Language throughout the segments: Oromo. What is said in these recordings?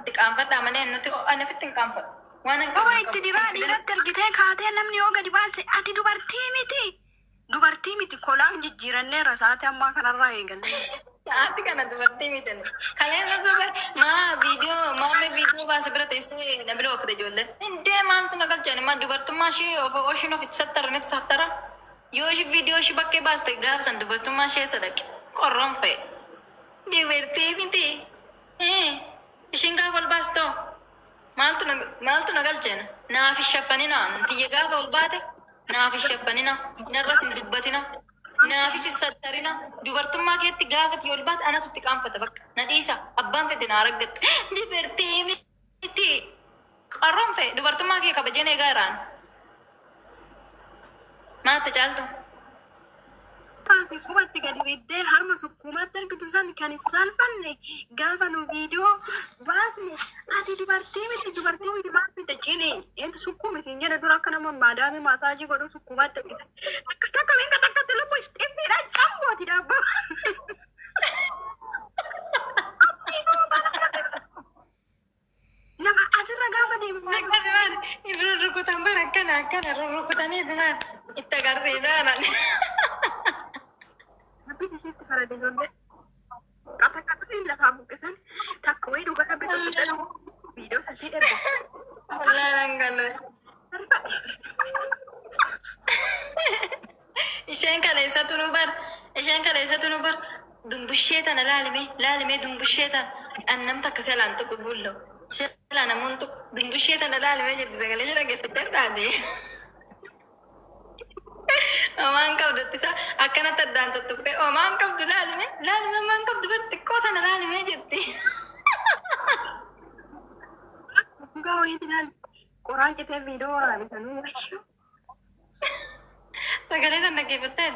Itti qaanfadhaa malee nuti ani ofitti hin qaanfadhu. Waan hin Qoba qabne itti qabu. diraa dhiiratti argitee kaatee namni yoo gadi baase ati dubartii miti. Dubartii miti kolaan jijjiiranneerra sa'aatii ammaa kanarraa eegalle. Sa'aati kana dubartii miti. Kaleessa super maa viidiyoo maamee viidiyoo baase bira teessee na bira oofte ijoollee. Indee maaltu na galchani maa dubartummaa ishee of oshiin of itti sattara nitti sattara. Yoo ishee viidiyoo ishee bakkee baaste gaafa san dubartummaa ishee sadaqe qorroon fe'e. Dubartii miti. Ishiin gaafa ol baastoo maaltu na maaltu na galcheena naaf hin shaffanina tiyya gaafa ol baate naaf hin shaffanina narras hin dubbatina naafis hin sattarina dubartummaa keetti gaafa tiyya ol baate anatu itti qaanfata bakka na dhiisa abbaan fedhe na argatte dubartii miti qarroon fe'e dubartummaa kee kabajeen eegaa iraan maatta caaltu. Baase qubatti gadi riddee harma sukkuumaatti argitu san kan hin saalfanne gaafa nu viidiyoo baasne ati dubartii miti dubartii miti maal fidda cini eentu sukkuumi siin jedhe dura akka nama maadaamii maasaajii godhu sukkuumaatti argite takka takka minka takkatti lubbu xiffiidhaan cambooti daabboo. Nama asirra gaafa deemu Akkasumaan rurrukutan bara akkana akkana rurrukutanii tumaan itti agarsiisaa. Rabbiin isheetti farade ijoollee. Qaxa qaxanii lafaa buqqisan takka wayii dhugaa rabbi tokko jedhamu viidiyoo sasii erga. Wallaahi dhangala'e. Isheen kaleessatu nu bar isheen kaleessatu nu bar dumbushee tana laalime laalime dumbushee tana annam takka selaan tuqu bullo selaan namoon tuqu dumbushee tana laalime jetti sagalee ishee dhaggeeffattee taate. Omaan qabdu ittisa akkanatti addaan tuttuqte omaan qabdu laalime laalime omaan qabdu bar xiqqoo tana laalime jetti. Dhugaa wayiiti ilaali. Qoraan citee viidiyoo waraabe sanuu wayyuu. Sagalee sana dhaggeeffattee.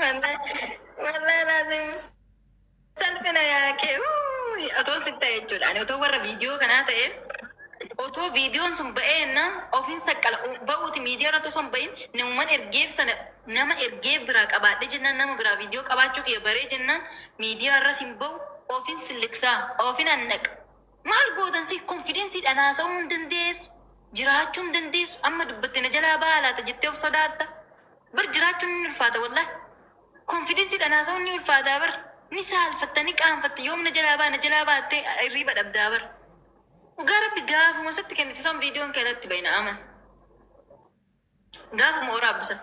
Wallahi wallahi laazim salphina yaakee otoo si ta'e jechuudha. Ani otoo warra viidiyoo kanaa ta'e otoo viidiyoon sun ba'eenna ofiin saqqala ba'uuti miidiyaa irratti osoo hin ba'in namuman ergeef sana nama ergee biraa qabaadhe jennaan nama biraa viidiyoo qabaachuu kiyya baree jennaan miidiyaa irras hin ba'u ofiin silliksaa ofiin annaqa. Maal gootan si konfidensiidhaan haasa'uu hin dandeessu jiraachuu hin dandeessu amma dubbatte na jalaa ba'aa laata jettee of sodaatta. Bar jiraachuun ni ulfaata wallahi. Konfidensiidhaan haasa'uun ni ulfaata bar. Ni saalfatta ni qaanfatta yoom na jalaa ba'a na jalaa ba'attee hirriiba dhabdaa bar. Dhugaa rabbi gaafuma sitti kenniti son viidiyoon kee alatti bayna aman. Gaafuma waraabdu san.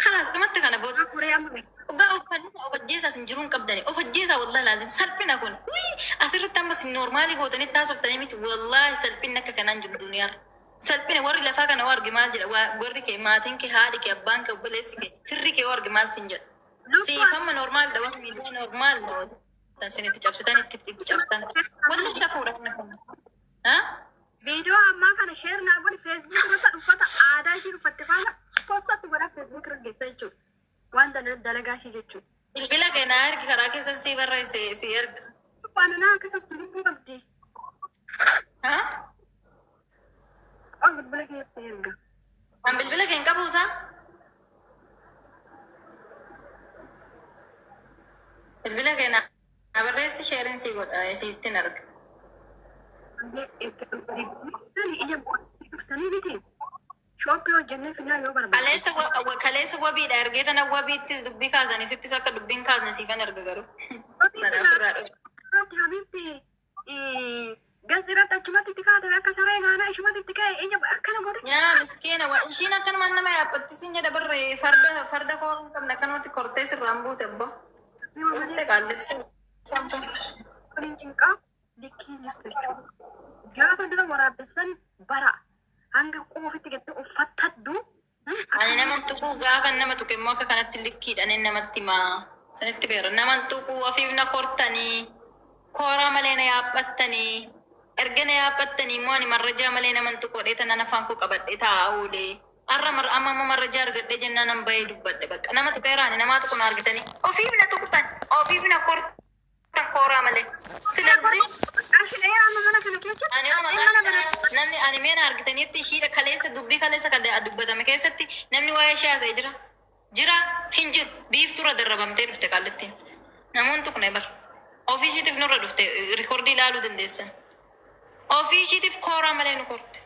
Kalaas dhumatti kana booda. Koree amma beeku. Dhugaa uffanni of ajjeesaas hin jiruun qabdani. Of ajjeesaa wallahi laazim salphina kun. Wii asirratti ammas noormaalii gootanii taasoftanii miti wallahi salphinni akka kanaan jiru duniyaarra. Salphina warri lafaa kana wargi maal jedha warri kee maatiin kee haadhi kee abbaan kee obboleessi kee firri kee wargi maal sin jedha. Siif amma noormaal dha warri miidiyaa noormaal dha sin itti cabsitan itti itti cabsitan. Wallahi safuudha kana kun. Ha? Viidiyoo ammaa kana sheer naa godhi feesbuuk irratti uffata aadaa ishii uffatte faana poostatti godhaa feesbuuk irra geessa jechuudha. Waan dalagaa ishii jechuudha. Bilbila kee naa ergi karaa keessan sii barreesse sii erga. Waan naa akkasumas lubbuu qabdi. Ha? Qoon bilbila keessa erga. An bilbila kee hin qabu isaa? Bilbila kee naa barreessi sheeriin sii godha siittin arga. Ija dhuftanii miti. Shooppii hojjennee finnaa yoo barbaade. Kaleessa kaleessa wabiidha ergee tana wabiittis dubbii kaasanii sittis akka dubbiin kaasne siifan erga garuu. Sana ofirraa dhufu. Habiibti gazi irratti achumatti itti kaate akka saree naanaa ishumatti itti ka'e ija akkana godhe. Yaa miskiina wa ishiin akkanumaan nama yaaphattisiin jedha barree farda farda koo hin qabne akkanumatti kortee sirraan buute abbo. Dhuftee qaalleessu. Kun cinqaa likkii jirtu jechuudha. Gaafa dura waraabessan bara hanga quufitti gattee uffattaddu. Ani nama tuquu gaafa nama tuqe immoo akka kanatti likkiidhaan namatti himaa. Sanitti beera. Nama tuquu ofiif na kortanii kooraa malee na yaaphattanii erga na yaaphattanii immoo ani marrajaa malee nama tuquu dheeta tanan afaan koo qabadhee taa'aa oolee. Har'a mar amma amma marrajaa argadhee jennaan nan bahee dubbadhe bakka. Nama tuqeera ani namaa tuqu na argitanii ofiif na tuqtan ofiif na kortan kooraa malee. Silazii Qarshii dheeraa amma mana kana keessatti. ani yoo maqaan namni ani meena argitanitti ishiidha kaleessa dubbii kaleessa kan dubbatame keessatti namni waa'ee ishee haasa'ee jira. Jira hin jiru biiftuurra darrabamtee dhufte qaallittiin. Namoonni tuqne bar. Ofii ishiitiif nurra dhufte rikoordii ilaaluu dandeessan. Ofii ishiitiif kooraa malee nu korte.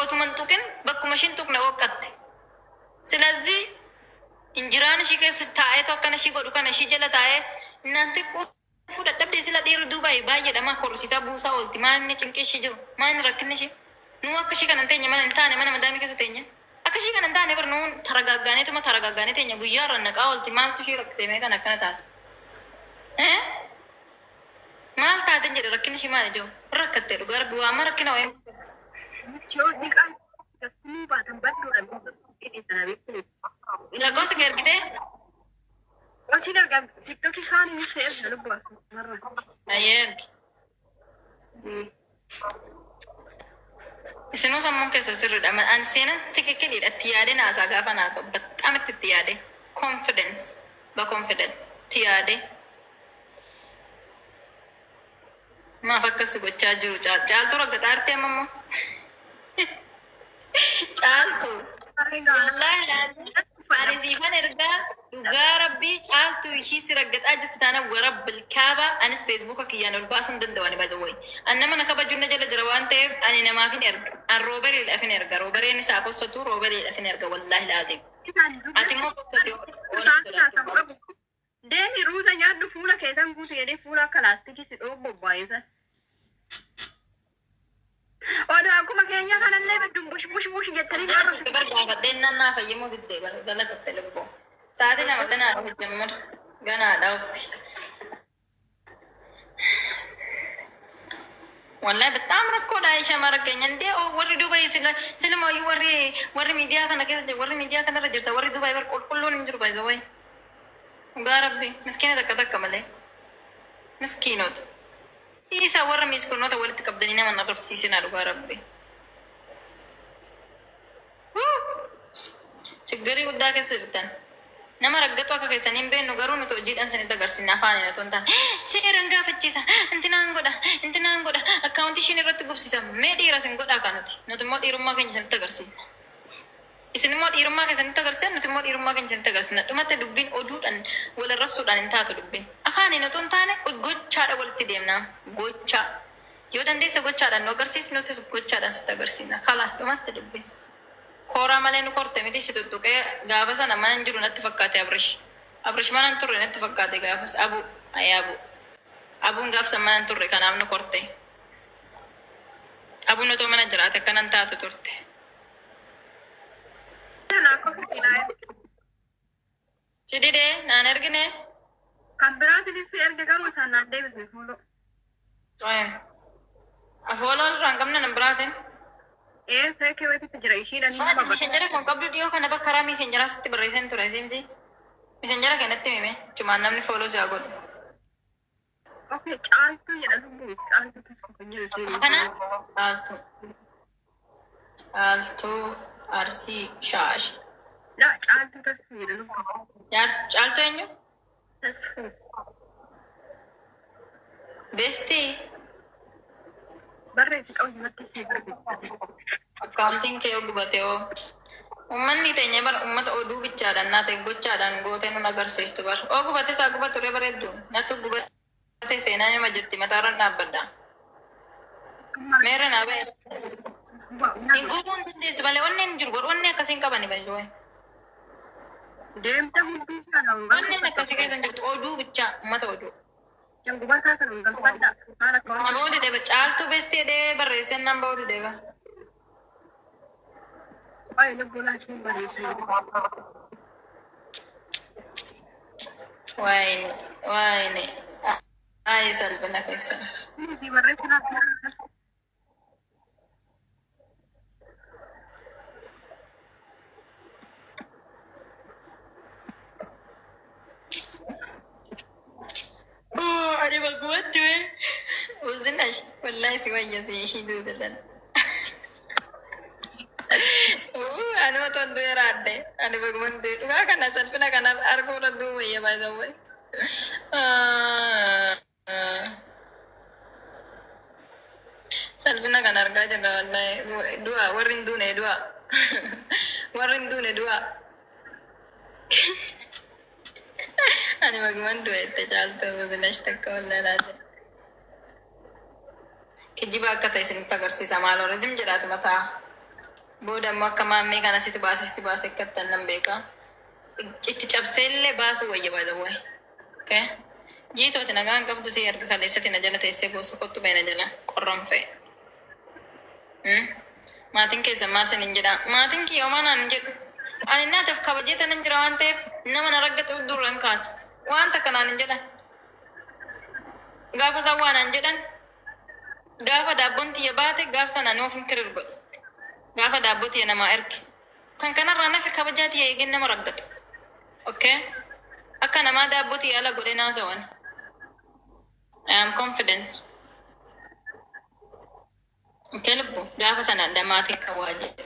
Otuma hin tuqin bakkuma ishiin tuqne ooqqatte. Silazii injiraan ishii keessa taa'eetu akkana ishii godhu kana ishii jala taa'ee naanti quufuu dadhabde sila dhiirri duuba baay'eedha maa korrisiisaa buusaa oolti maa inni cinqii ishii jiru maa inni rakkinni ishii nuu akka ishii kana hin teenye mana hin taane mana madaamii keessa teenya akka ishii kana hin taane bar nuun taragaagganeetuma taragaagganee teenya guyyaa irra naqaa oolti maaltu ishii rakkisee mee kan akkana taate eh maal taateen jedhe rakkinni ishii maal ijoo rakkattee dhugaa rabbi waa amma rakkina wayii. Yoo dhiqaa gattumuu baatan badduudha. Hidhi sana beektu. Lakkoofsa kee ergitee? Hojii dargaa tiktookii isaanii ni fe'e lubbu asu marra. Ayyee ergi. Isinuu sammuun keessa sirriidha. Ani seenan tikikkiliidha. Itti yaadee naasaa gaafa naasa'u. Baxaam itti itti yaadee. Confidence. Ba confidence. Itti yaadee. Maaf akkas gochaa jiru caaltuu raggaxaa artee amma immoo. Caaltuu. Wallaahi laazim. Ani siifan ergaa dhugaa rabbii caaltuu ishii si raggaxaa jirti taana warra bilkaaba anis feesbuuka kiyyaan ol baasuu hin danda'u ani baza wayi. An nama na kabaju na jala jira waan ta'eef ani namaaf hin erga. An roobereedhaaf hin erga. Roobereen isaa kossatu roobereedhaaf hin erga wallaahi laazim. Ati immoo kossate oola. Deemi ruuza nyaadhu fuula keessan guutu jedhee fuula akka laastikii si dhoobu bobbaayisa. Odoo akkuma keenya kanallee bush bush bush jettanii Jala turte bar gaafadheen nan naa fayyamuu diddee bara jala turte lubbuu. Sa'aatii lama ganaadha hojjemmar ganaadha obsi. Wallahi በጣም rakkoodha shamara keenya indee warri Dubai silumayyuu warri miidiyaa kana keessa jiru warri miidiyaa kanarra jirta warri Dubai bar qulqulluun hin jiru by the way. Dhugaa rabbi miskiina takka takka malee miskiinota. Isa warra miskiinota walitti qabdanii nama na barsiisinaa dhugaa rabbi. Chiggarii guddaa keessa jirtan. Nama raggatu akka keessanii hin beeknu garuu nuti hojiidhaan isinitti agarsiisna afaaniin otoo hin taane. Seeraan gaafachiisa. Intinaan godha. Intinaan godha. Akkaawuntii ishiin irratti gubsiisa. Mee dhiira isin godhaa kan nuti. Nuti immoo dhiirummaa keenya isinitti agarsiisna. Isin immoo dhiirummaa keessanitti agarsiisan nuti immoo dhiirummaa keenya isinitti agarsiisna. Dhumatti dubbiin oduudhaan wal arrabsuudhaan hin taatu dubbiin. Afaaniin otoo hin taane gochaadha walitti deemna. Gochaa. Yoo dandeesse gochaadhaan nu agarsiisi nutis gochaadhaan sitti agarsiisna. Kalaas dhumatti dubbiin. Kooraa malee nu korte miti si tuttuqee gaafa sana mana hin jiru natti fakkaate Abrish. Abrish mana hin turre natti fakkaate gaafas abu ayi abu. Abuun gaafsa mana hin turre kanaaf nu korte. Abuun otoo mana jiraate akkanan taatu turte. Si didee naan ergine. Kan biraatinis si erge garuu isaan naan deebisne fuuloo. Afooloo irraa hin qabne nan biraatiin. Ee seekee wayiitti jira ishiidhaan Maati miseenjara kun qabdu dhiyoo kana bakka karaa miseenjaraa sitti barreesseen ture simti. Miseenjara keenyatti hime chumaan namni fooloo si haa godhu. Okay, caaltuu jedha lubbuu caaltuu tasku kan jedhu isheen. Kana caaltuu. Caaltuu Arsii Shaash. Laa caaltuu tasku jedha lubbuu. Caaltuu eenyu? Tasku. Beestii. Barreessi qabu simatti si barreessi. Akkaawuntiin kee yoo gubate hoo. Uummanni teenya bara uummata oduu bichaadhaan naa ta'e gochaadhaan gootee nun agarsiistu bara. Oo gubate isaa gubatu ree bareeddu. Natu gubate seenaa nama jirti mataarran dhaabbadha. Meera naa ba'e. Hin gubuu hin dandeessu malee onneen hin jiru godhu onnee akkasii hin qabani baay'ee. Deemta hunduu sana Onneen akkasii keessa hin jirtu oduu bichaa uummata oduu. Gubataa sana galfadha. Maal akka Nama ba'uu didee caaltuu beestee dee barreesseen nan ba'uu didee ba. Ay, lubbuu laachuu barreessa. Waayini waayini ayi salphina keessan. Si barreessa naaf. Ani baggumatti Uzinash wallahi si wayya si ishii duutuudhaan. Ani otoo du'e raadde ani baggumatti dhugaa kana salphina kana arguu irra du'u wayya baay'ee. Salphina kana argaa jirra wallahi du'a warri hin duune du'a warri hin duune du'a. Ani maguman du'e itti caaltu zinash takka wallaalaa. Kijiba akka ta'e isinitti agarsiisa maaloo rizim jedhaatu mataa. Booda immoo akka maammee kana sitti baase sitti baase akkattan nan beeka. Itti cabsee illee baasuu wayya, by the way. Okay? Jiitooti nagaan qabdu si erga kaleessatti na jala teessee boossa kottu ba'e na jala qorran fe'e. Maatiin keessan maal sinin jedha? Maatiin kiyya homaa naan hin jedhu. Ani naataaf kabajee tanan jira waan ta'eef nama na raggaxu durran kaasa. Waan takka naan hin jedhan. Gaafa isaan waa naan jedhan, gaafa daabboon tiyya baate, gaaf sana ani of hin kirir godhu. Gaafa daabboo tiyya namaa erge. Kan kanarraa nafi kabajaa tiyya eegeen nama raggatu. Okay? Akka namaa daabboo tiyya ala godhee naasawan. I am confident. Okay, lubbu gaafa sana damaatiin kan waa jedhu.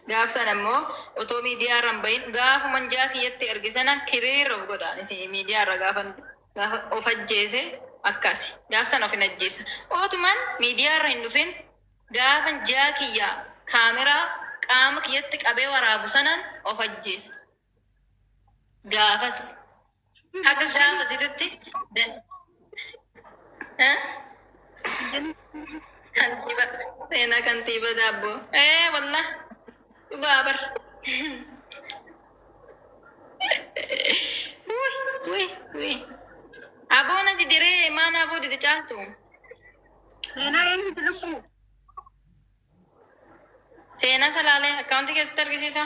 Gaaf sana immoo otoo miidiyaa irra hin bahin gaafa manjaa kiyyatti erge sana kiriir of godhaan isin miidiyaa irra gaafa of ajjeese akkasi. Gaaf sana of hin ajjeesa. Otuman miidiyaa irra hin dhufin gaafa jaa kiyya kaameraa qaama kiyyatti qabee waraabu sanaan of ajjeesa. Gaafas haga gaafasititti eh? Kantiiba seenaa kantiiba daabboo. Ee wallah dhugaa bar. Wuy wuy wuy. Aboona didiree maana aboo dide caaltu. Seenaa eenyuti lubbuu? Seenaa salaalee akkaawuntii keessatti argisiisa.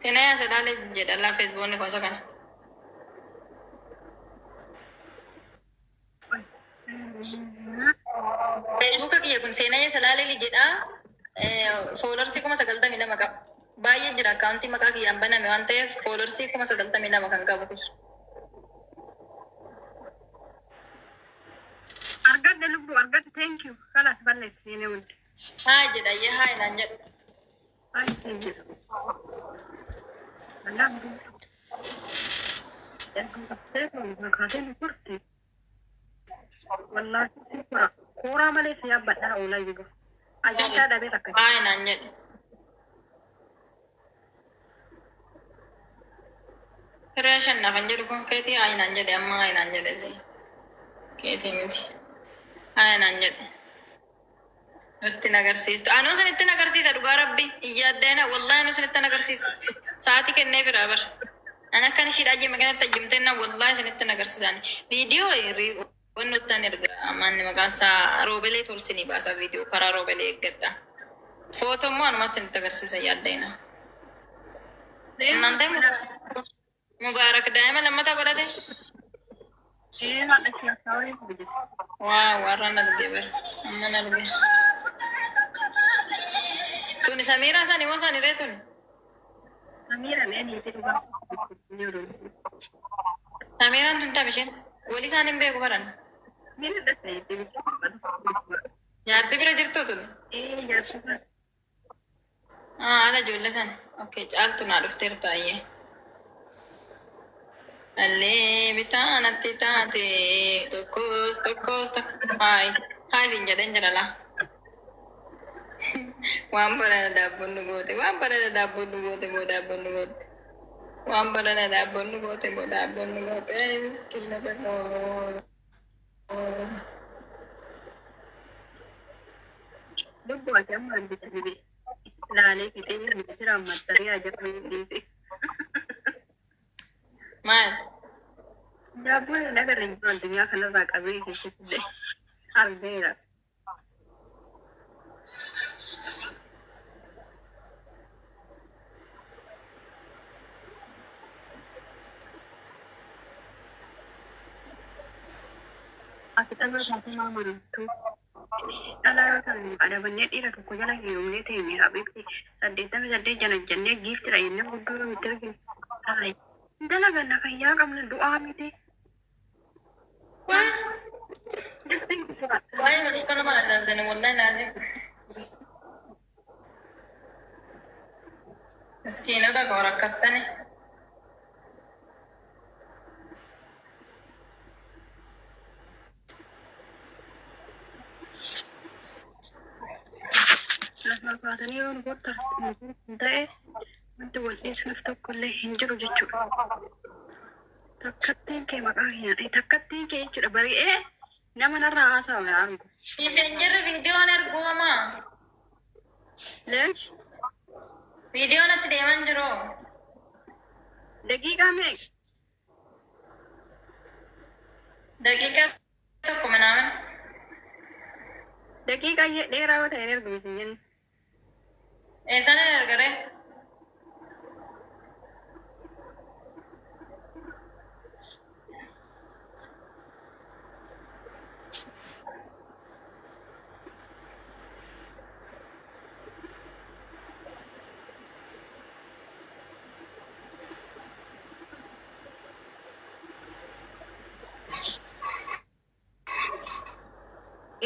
Seenaa yaa salaalee jedha laa feesbuukni gosa kana. Feesbuuka kiyya kun seenaa yaa salaalee jedha. Followersii 92,000 qaba. Baay'ee jira akkaawuntii maqaa kiyyaan baname waan ta'eef followersii 92,000 kan qabu kun. Argadhe lubbuu, argadhe, thank you. Kalas balleessi seenee hundi. Haa jedha yaa haa naan jedhu. Haa siin jedhu. Wallah erga qabdee kaatee nu turte. Wallaahi si kora. Kooraa malee si yaabbadhaa oolaa jiru. Ajajaa dhabee rakkate. Haa naan jedhu. Firee shannaaf jedhu kun keetii haa naan jedhe amma haa naan jedhe keetii miti. Haa naan jedhe. Nutti agarsiistu. Anuu sinitti agarsiisa dhugaa rabbi. Iyyaaddeena wallahi anuu sinitti agarsiisa. Sa'aatii kennee firaa bar. Ani akkan ishii dhaajjime kanatti ayyimteenna wallahi sinitti agarsiisaan. Viidiyoo wanni nuttan erga manni maqaan isaa roobelee tolsinii baasa viidiyoo karaa roobelee eeggadha. Footoo immoo anumatti sinitti agarsiisa yaaddeena. Naan ta'e Mubaarak daa'ima lammataa godhate. Ee haadha siyaasaa wayii hojjete. Waa warra arge bar. Amma arge. Tuni Samiiraa sani moo sani ree tuni? Samiira mee niitii dhugaa. Samiiraan tun taphisheen walii isaan hin beeku baran. Miira dhasa. Jaartii bira jirtu tun. Ee jaartii. Ah, ala ijoollee san. Okay, caaltu naa dhufteerta ayyee. Allee bitaa natti taate tokkos tokkos haay haay siin jedheen jira laa. Waan barana daabboon nu goote, waan barana daabboon nu goote moo daabboon nu goote, waan barana daabboon nu goote moo daabboon nu goote. Ay miskiina tokko. Lubbuu ati amma hojjeta dhibee. Laalee fixee jira maxxanee ajajamee dhiise. Maal? Daabboon hin agarre jiru addunyaa kanarraa qabee keessatti illee argeera. Ati dhalaa taatee maa marattu? Dhalaa yoo ta'an adabannee dhiira tokko jala heerumnee teenye habiibti 88 jala jennee giiftidha jennee guddoo nutti arginu. Hayi. Dalaganna fayyaa qabna du'aa miti. Just think of that. Waa'ee matii kana maal ajaa'ibsani wallahi laazim. Miskiinota koo rakkattani. Lafaa kaatanii yoo nu gortan ta'e wanti wal dhiisnuuf tokko illee hin jiru jechuudha. Takkattiin kee maqaa kee takkattiin kee jechuudha bari'ee nama narraa haasa'u yaa miti. Messengerri viidiyoon ergooma. Leesh Viidiyoon achi deeman jiru. daqiiqaa meeqa? Daqiiqa tokko manaaman. Daqiiqaa dheeraa yoo ta'e hin ergu isin jennu. Eessaan ergaree?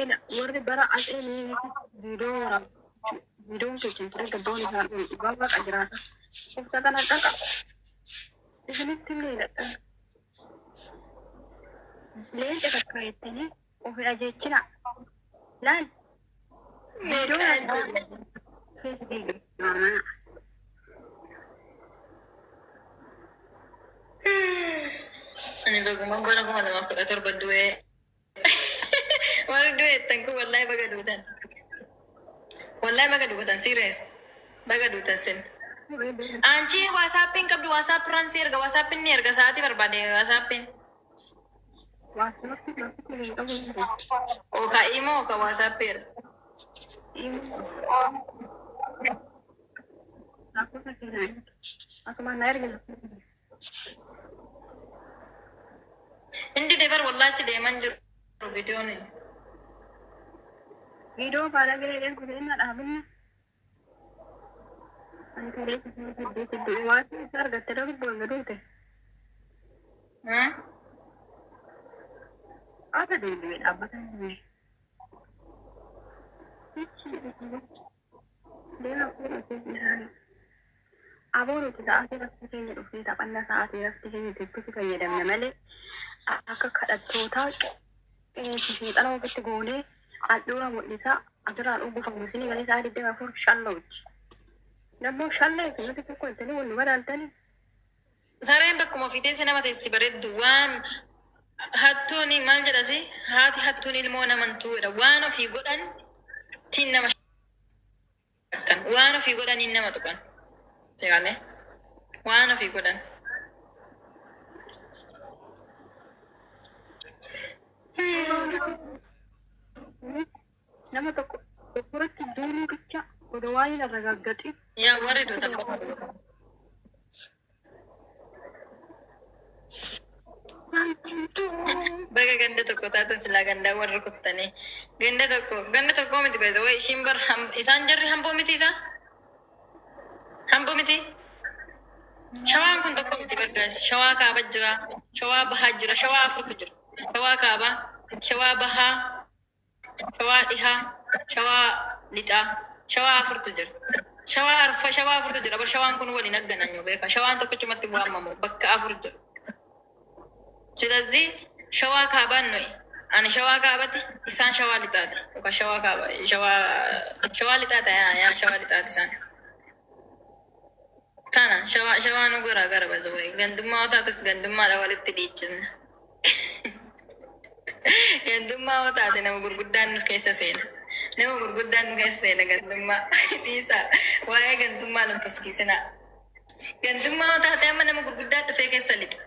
Ila warri bara asee viidiyoo waraabu viidiyoon keessa ture gabbaa'uun isaa dhugaa waaqa jiraata. Ibsa kana dhaqa. Isinitti illee hidhadha. Leenca takka jettanii ofi ajeechina. Laal viidiyoo feesbuukii. Ani baguma bara 2017 du'ee. Warri du'e jettan kun wallahi baga duutan. Wallahi baga duutan serious. Baga duutan sin. Anchi WhatsAppiin qabdu WhatsApp irraan si erga WhatsAppiin ni erga sa'aatii barbaade WhatsAppiin. Waasumatti hin qabu. Oka imo oka WhatsApp erga. Lakkoofsa keenyaa akkuma na erga. Hindi deebar wallahi achi deeman jiru viidiyoon. Viidiyoo faana garee ergu ta'inna dhaabinna. Ani kalee hedduu waan isa argatte lubbuun gaduute. Ata deebi'ee dhaabbata hin Deema fuudhee Aboo nuti sa'aatii rafti keenya dhufnee taphannaa sa'aatii rafti keenya itti fayyadamna malee akka kadhattootaa fiixana ofitti goonee handhuura mul'isaa asirraan uwwifamu isinii galee sa'a 24 shalloochi. Nammoo shallee fi nuti tokko ittanii wal nu madaaltanii. Sareen bakkuma ofii teesse nama teessi bareeddu waan hattuun maal jedhasi haati hattuun ilmoo namantuudha waan ofii godhan tiin nama shakkan waan ofii godhaniin nama tuqan. Seeqalee waan ofii godhan. Nama tokko tokkoratti duuluu bicha odoo waan hin arragaaggaxin. Yaa warri duutan. Baga ganda tokko taatan silaa gandaa warra kuttanii. Ganda tokko ganda tokko miti beesa wayi ishiin bar isaan jarri hamboo miti isaa? Hamboo miti? Shawaan kun tokko miti bargaas. Shawaa kaaba jira, shawaa bahaa jira, shawaa afurtu jira. Shawaa kaabaa, shawaa bahaa, shawaa dhihaa, shawaa lixaa, shawaa afurtu jira. Shawaa arfa, shawaa afurtu jira. Bar shawaan kun waliin aggananyu beeka. Shawaan tokkichumatti waamamu bakka afur jira. ስለዚህ shawaa kaabaan nuyi ani shawaa kaabati isaan shawaa lixaati yookaan shawaa kaaba shawaa shawaa lixaati yaa yaa shawaa lixaati isaan kana shawaa shawaa nu garaa gara bazu wayi gandummaa yoo taates gandummaadha walitti dhiichisna gandummaa yoo taate nama gurguddaan nu keessa seena nama gurguddaan nu keessa seena gandummaa dhiisa waa'ee gandummaa nu tuskiisinaa gandummaa yoo taate amma nama gurguddaan dhufee keessa lixa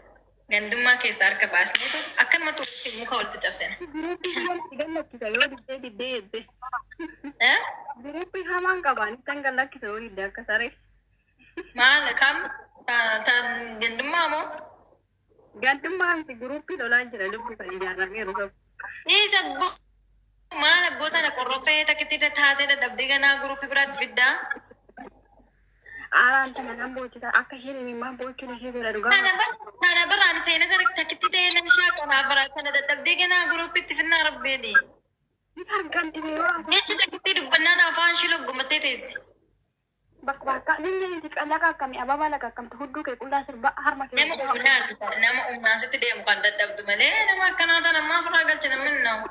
gandummaa keessa harka baasneetu akkanumatti walitti muka walitti cabsina. Guruupii hamaan itti gallakkisa yoo diddee diddee eebbe. Eh? Guruupii hamaan qabaan ittan gallakkisa yoo didde akka saree. Maal kam ta gandummaa moo? Gandummaa miti guruupii lolaa jira lubbu kan ijaarameeru qabu. Dhiisa maal abboota na qorroftee takkitti taatee dadhabdee ganaa guruupii biraatti fiddaa? Aaraan tana nan boochisa akka isheen imimmaan boochuun ishee bira dhugaa. Kana baraan seenaa sana takkitti ta'ee nan shaaqanaaf bara kana dadhabdee ganaa guruupiitti finnaa rabbeedhi. Ni argamti yeroo haasa'u. Jecha takkitti dubbannaan afaan ishee loggomattee teessi. Bakka bakka inni laga akkamii ababaa laga akkamtu hudduu kee qullaa sirba harma kee. Nama humnaati nama humnaa sitti deemu kan dadhabdu malee nama akkanaa tana ammaa ofirraa galcha namni na'u.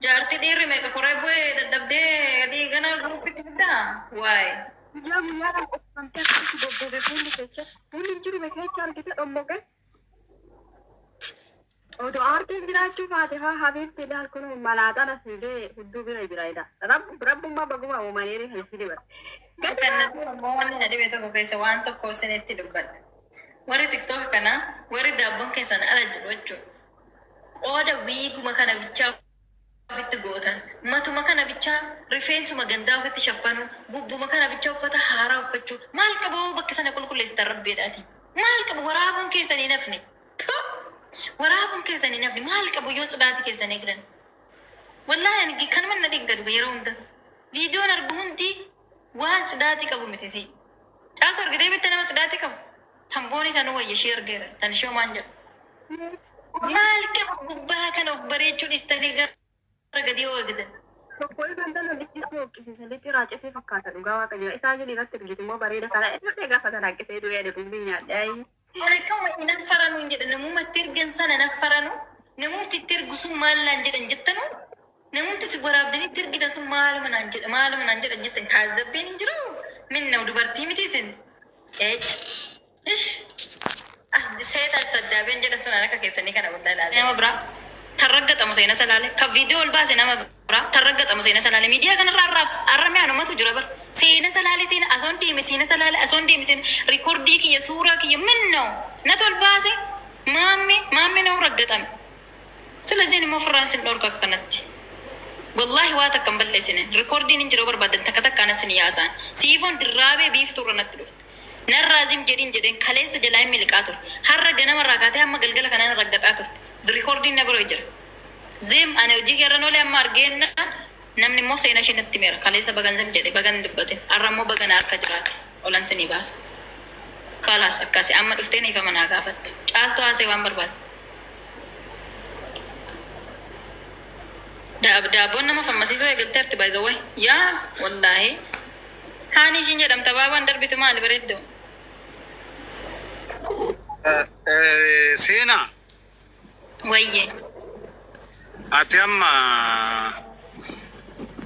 Jaartii dhiirri meeqa koree bu'ee dadhabdee gadii gana guruupitti fiddaa? Waayee. Guyyaa guyyaadhaan qoqqoomtee akkasitti goggoge fuulli keessa fuulli hin jiru keessa argite dhommoqe. Odoo aartiin jiraachuu baate haa habiibti ilaal kun malaaxaan asii ga'e hudduu bira jira ila. Rabbummaa baguma uumanii kan si dibata. Gadi Wanni na dhibe tokko keessa waan tokko isinitti dubbadha. Warri TikTok kana warri daabboon keessan ala jiru jechuudha. Qooda wiiguma kana bichaa ofitti gootan, matuma kana bichaa rifeensuma gandaa ofitti shaffanu, gubbuma kana bichaa uffata haaraa uffachuu maal qabu bakka sana qulqulleessitan rabbeedhaati. Maal qabu waraabuun keessan hin hafne. Waraabuun keessan hin hafne maal qabu yoo tsidaatii keessan eegdan. Wallaahi ani kanuma na dhingadu yeroo hunda. Viidiyoon argu hundi waan tsidaatii qabu miti si. Caaltu argitee bitte nama tsidaatii qabu. Tamboon isa nu wayya ishee argeera. Tan ishee homaan jedhu. Maal qaba gubbaa kana of bareechuu dhiistanii gara gadii yoo eegdan. Tokko ilmaan tana liqii hooqqisiisa liqii raacifee fakkaata dhugaa waaqa jira. Isaa jedhi irratti argitu immoo bareeda kana irratti gaafa sana haqqisee du'ee dubbii nyaadhe. Akkuma naffaranu hin jedhan namumatti ergan sana naffaranu namumti itti ergu sun maal naan jedhan jettanu namumti si waraabdanii itti ergita sun maaluma naan jedha maaluma naan jedhan jettan taazzabbeen hin jiru minna dubartii miti isin eech ish as seeta saddaabeen jedhan sun akka keessanii kana guddaa ilaala. Nama biraa tarraggatamu seena salaale kan viidiyoo ol baase nama biraa tarraggatamu seena salaale miidiyaa kanarraa har'aaf har'a mi'aan ummatu jira bara seena salaale seena asoon deeme seena salaale asoon deeme seena rikoordii kiyya suuraa kiyya minnoo na tol baase maamme maamme nama raggatame. ስለዚህ immoo ofirraan sin dhorka akka kanatti. Wallahi waa takka hin balleessine. Rikoordiin hin jiru barbaadan takka takkaan sin yaasaan. Siifoon dirraabee biiftuu irra natti dhufte. Narraa zim jedhin jedheen kaleessa jalaa hin miliqaa ture. Har'a ganama irraa kaatee hamma galgala kanaan raggaxaa turte. Rikoordiin na bira jira. Zim ani hojii keerran oolee amma argeenna namni immoo seena ishee natti meera. Kaleessa bagan zim jedhe bagan dubbate. Har'a immoo bagan harka jiraate. Olan sinii baasa. Kalaas akkasi amma dhuftee niifa manaa gaafattu. Caaltuu haasee waan barbaade. Daabboon nama fammasiisoo eegalteerti by the way. Yaa wallaahi. Haani ishiin jedhamta baabaan darbitu maali bareedduu? Seenaa. Wayye. Ati amma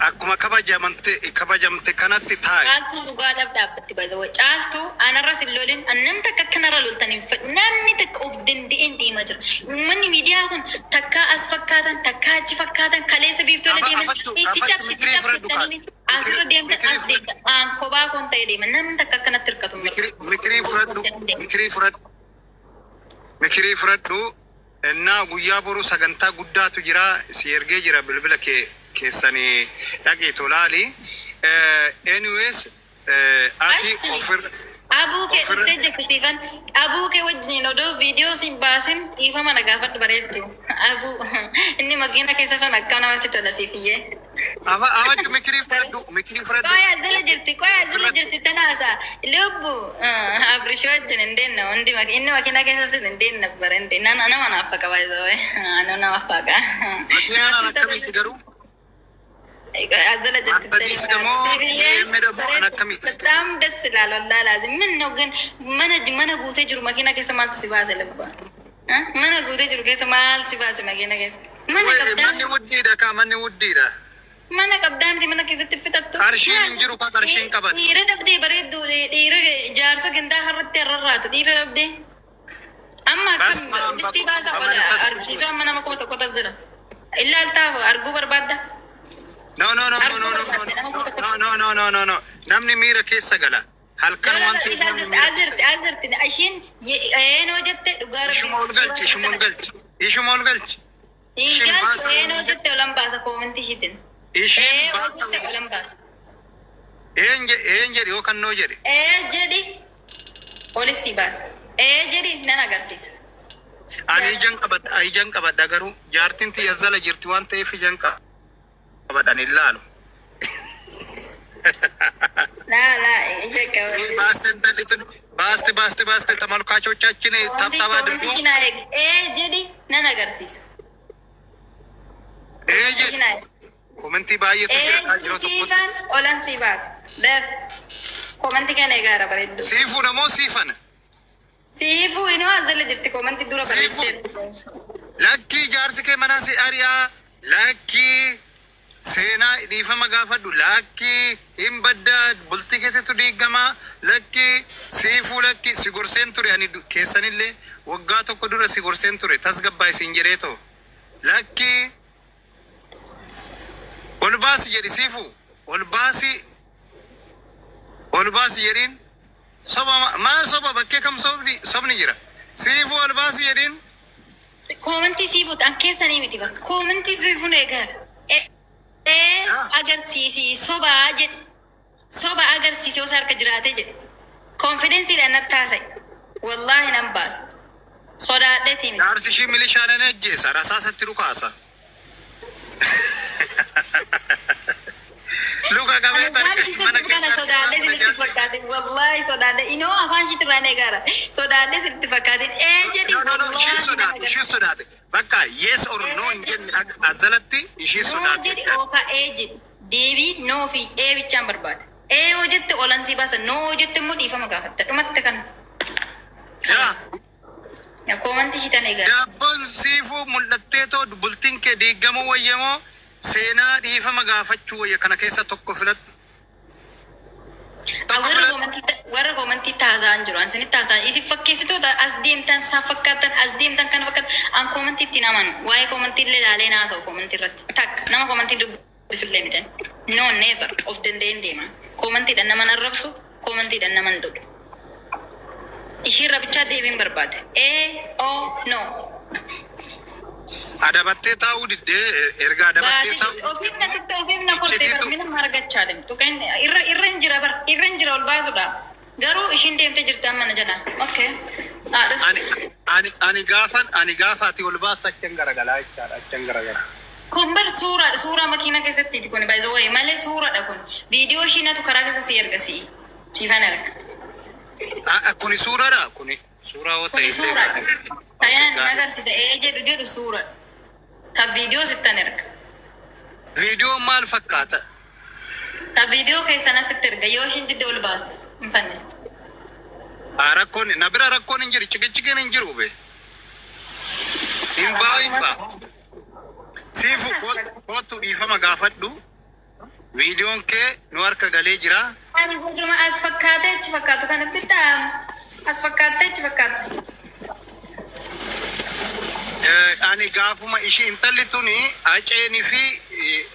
akkuma kabajamte kabajamte kanatti taa'i. Caaltuu dhugaadhaaf dhaabbatti by the way. Caaltuu anarras hin lolin namni takka akkanarra loltan hin fedhu. Namni takka of danda'een deemaa jira. Uummanni miidiyaa kun takkaa as fakkaatan takkaa achi fakkaatan kaleessa biiftuu irra deeman itti cabsi itti cabsi itti asirra deemtan as deemtan aan kophaa kun ta'e deema namni takka akkanatti hirkatu hin jiru. Mikirii fudhadhu, mikirii fudhadhu, mikirii fudhadhu. Innaa guyyaa boruu sagantaa guddaatu jira si ergee jira bilbila kee keessanii dhaqii tolaali. Anyways, ati ofirra Abuu kee ofirra dhuftee jirti siifan. Abuu kee wajjin odoo viidiyoo siin baasin dhiifama na gaafadhu bareeddu. Abuu inni makiina keessa sun akkam namatti tola siifiyyee. Abachu mikirii fudhadhu, mikirii fudhadhu. Qoya azala jirti, qoya azala jirti tanaasa. Lubbu Abrish wajjin hin deemna hundi inni makiina keessa sun hin deemna bara hin deemna nama naaf faqa baay'ee nama naaf faqa. Makiina kanaan akkamitti garuu? Azala jirti. አዲስ ደግሞ ይሄ ደግሞ akkamitti? በጣም ደስ ይላል። ወላሂ ላዚም ምን ነው ግን mana guutee jiru makiina keessa maaltu si baase lubba? Mana guutee jiru keessa maaltu si baase makiina keessa? Mana qabdaa Manni wuddiidha kaa manni wuddiidha. Mana qabdaa miti mana keessatti fixattu. Qarshiin hin jiru kaa qarshiin qaban. Dhiira dhabdee bareedduu dhiira jaarsa gandaa har'atti har'arraatu dhiira dhabdee. Amma akkam itti baasa ola argisiisuu amma nama 1000 jira. Ilaaltaa arguu barbaadda. No, no, no, no, no, no, no, no, no, no, no, no. Namni miira keessa gala. Halkan waan ta'eef namni miira keessa Azirti azirti ishiin eenoo jette dhugaa. Ishuma ol galchi, ishuma ol galchi, ishuma ol galchi. Hin galchu eenoo jette olan baasa koomantii ishiitiin. Isheen Ee jette olan baasa. Een jedhi yookaan noo jedhi. Ee jedhi olis si baasa. Ee jedhi nan agarsiisa. Ani ijaan qabadha, ijaan qabadha garuu jaartiin tiyya zala jirti waan ta'eef ijaan qabadhan hin laalu. Laa laa ija qabadhe. Baaste intalli tun baaste baaste baaste ተመልካቾቻችን tap tap አድርጉ። Koomantii naa eegi. Ee jedhi nan agarsiisa. Ee jedhi komentii baay'eetu jira yeroo tokkotti. Siifan olan si baasa. Dar koomantii kana eegaara bareeddu. Siifuudha moo siifana? Siifuu inoo azala jirti koomantii dura Siifuu. barreessiteerti. Lakkii jaarsi kee manaa si ari'aa. Lakkii Seenaa dhiifama gaafadhu. Lakkii, hin baddaa, bultii keessattu diigamaa. Lakkii, siifuu, lakki si gorseen ture ani keessanillee waggaa tokko dura si gorseen ture, tasgabbaa isin jedhee too. Lakkii, ol baasi jedhi siifuu, ol baasi, ol baasi jedhiin. Soba maa soba? Bakkee kam sobni, sobni jira? Siifuu, ol baasi jedhiin. Koomantii siifuuti an keessanii miti bakka. Koomantii siifuun eegaara. Ee, agarsiisi sobaa jedhe. Soba agarsiisi osoo harka jiraate jedhe. Confidenceiidhaan natti haasa'e. Wallaahi nan baasa. Sodaadheetii miti. Jaarsi ishii milishaan ajjeesa, rasaasatti dhukaasa. Luka qabee Waan ishii mana kana sodaadhee sinitti fakkaate. Wallaahi sodaadhe. Inoo afaan ishiitti irraa eegaara. Sodaadhee sinitti fakkaate. Ee jedhi. No, no, no, ishii Wallaahi sodaate, ishii sodaate. Bakka yes or no hin jenne azalatti ishii No sodaate. jedhi ooka ee jedhi. Deebii no fi ee bichaan barbaada. Ee yoo jette olan sii baasa. No yoo jette immoo dhiifama gaafatta. Dhumatte kana. Yaa. Yaa, koomantii ishii tan eegaara. Daabboon siifuu mul'attee too bultiin kee diigamuu wayyamoo seenaa dhiifama gaafachuu wayya? Kana keessa tokko filadhu. Tokko Warra filadhu. Warra koomantii taasaan jiru. An sinitti taasaan. Isin fakkeessitoota as deemtan isaan fakkaattan, as deemtan kana fakkaatan. An koomantii ittiin amanu. Waa'ee koomantii illee ilaalee naasa'u koomantii irratti. Takka nama koomantii dubbisu illee mitan. No, never, of danda'een deema. Koomantiidhaan nama arrabsu, koomantiidhaan nama hin tuqu. Ishiirra bichaa deebiin barbaade. Ee o no. Adabattee taa'uu diddee, erga adabattee Baatee taa'uu ofiif na tuqxe, ofiif na kortee bar Iccitiitu. mina margachaa deemtu. Kan irra hin jira bar, irra hin jira ol baasuudha. Garuu ishiin deemtee jirti amma na jala. Okay. Haa Ani dhufti. ani gaafa ati ol baastu achan garagalaa jechaadha, achan garagala. Kun bar suuraa, suuraa makiinaa keessatti kun, by the way, malee suuraadha kun. Viidiyoo ishii natu karaa keessa si erga si'i. Siifan erga. Ah, kuni suuraadha, kuni suuraa yoo ta'e Kuni illee suuraadha. Ta'inaan hin gaarii. agarsiisa ee jedhu jedhu suuraadha. Ta viidiyoo sittan erga. Viidiyoon maal fakkaata? Ta viidiyoo keessan asitti erga, yoo ishiin didde ol baasta. Hin fanniste. Ah, rakkoon na bira rakkoon hin jiru, ciqiciqiin hin jiru be. Hin baa, hin baa. Siifu, kootu dhiifama gaafadhu. Viidiyoon kee nu harka galee jira. Ani godhuma as fakkaatee achi fakkaatu kana bitta as fakkaattee achi fakkaatte. Ani gaafuma ishii intalli tuni Aceenii fi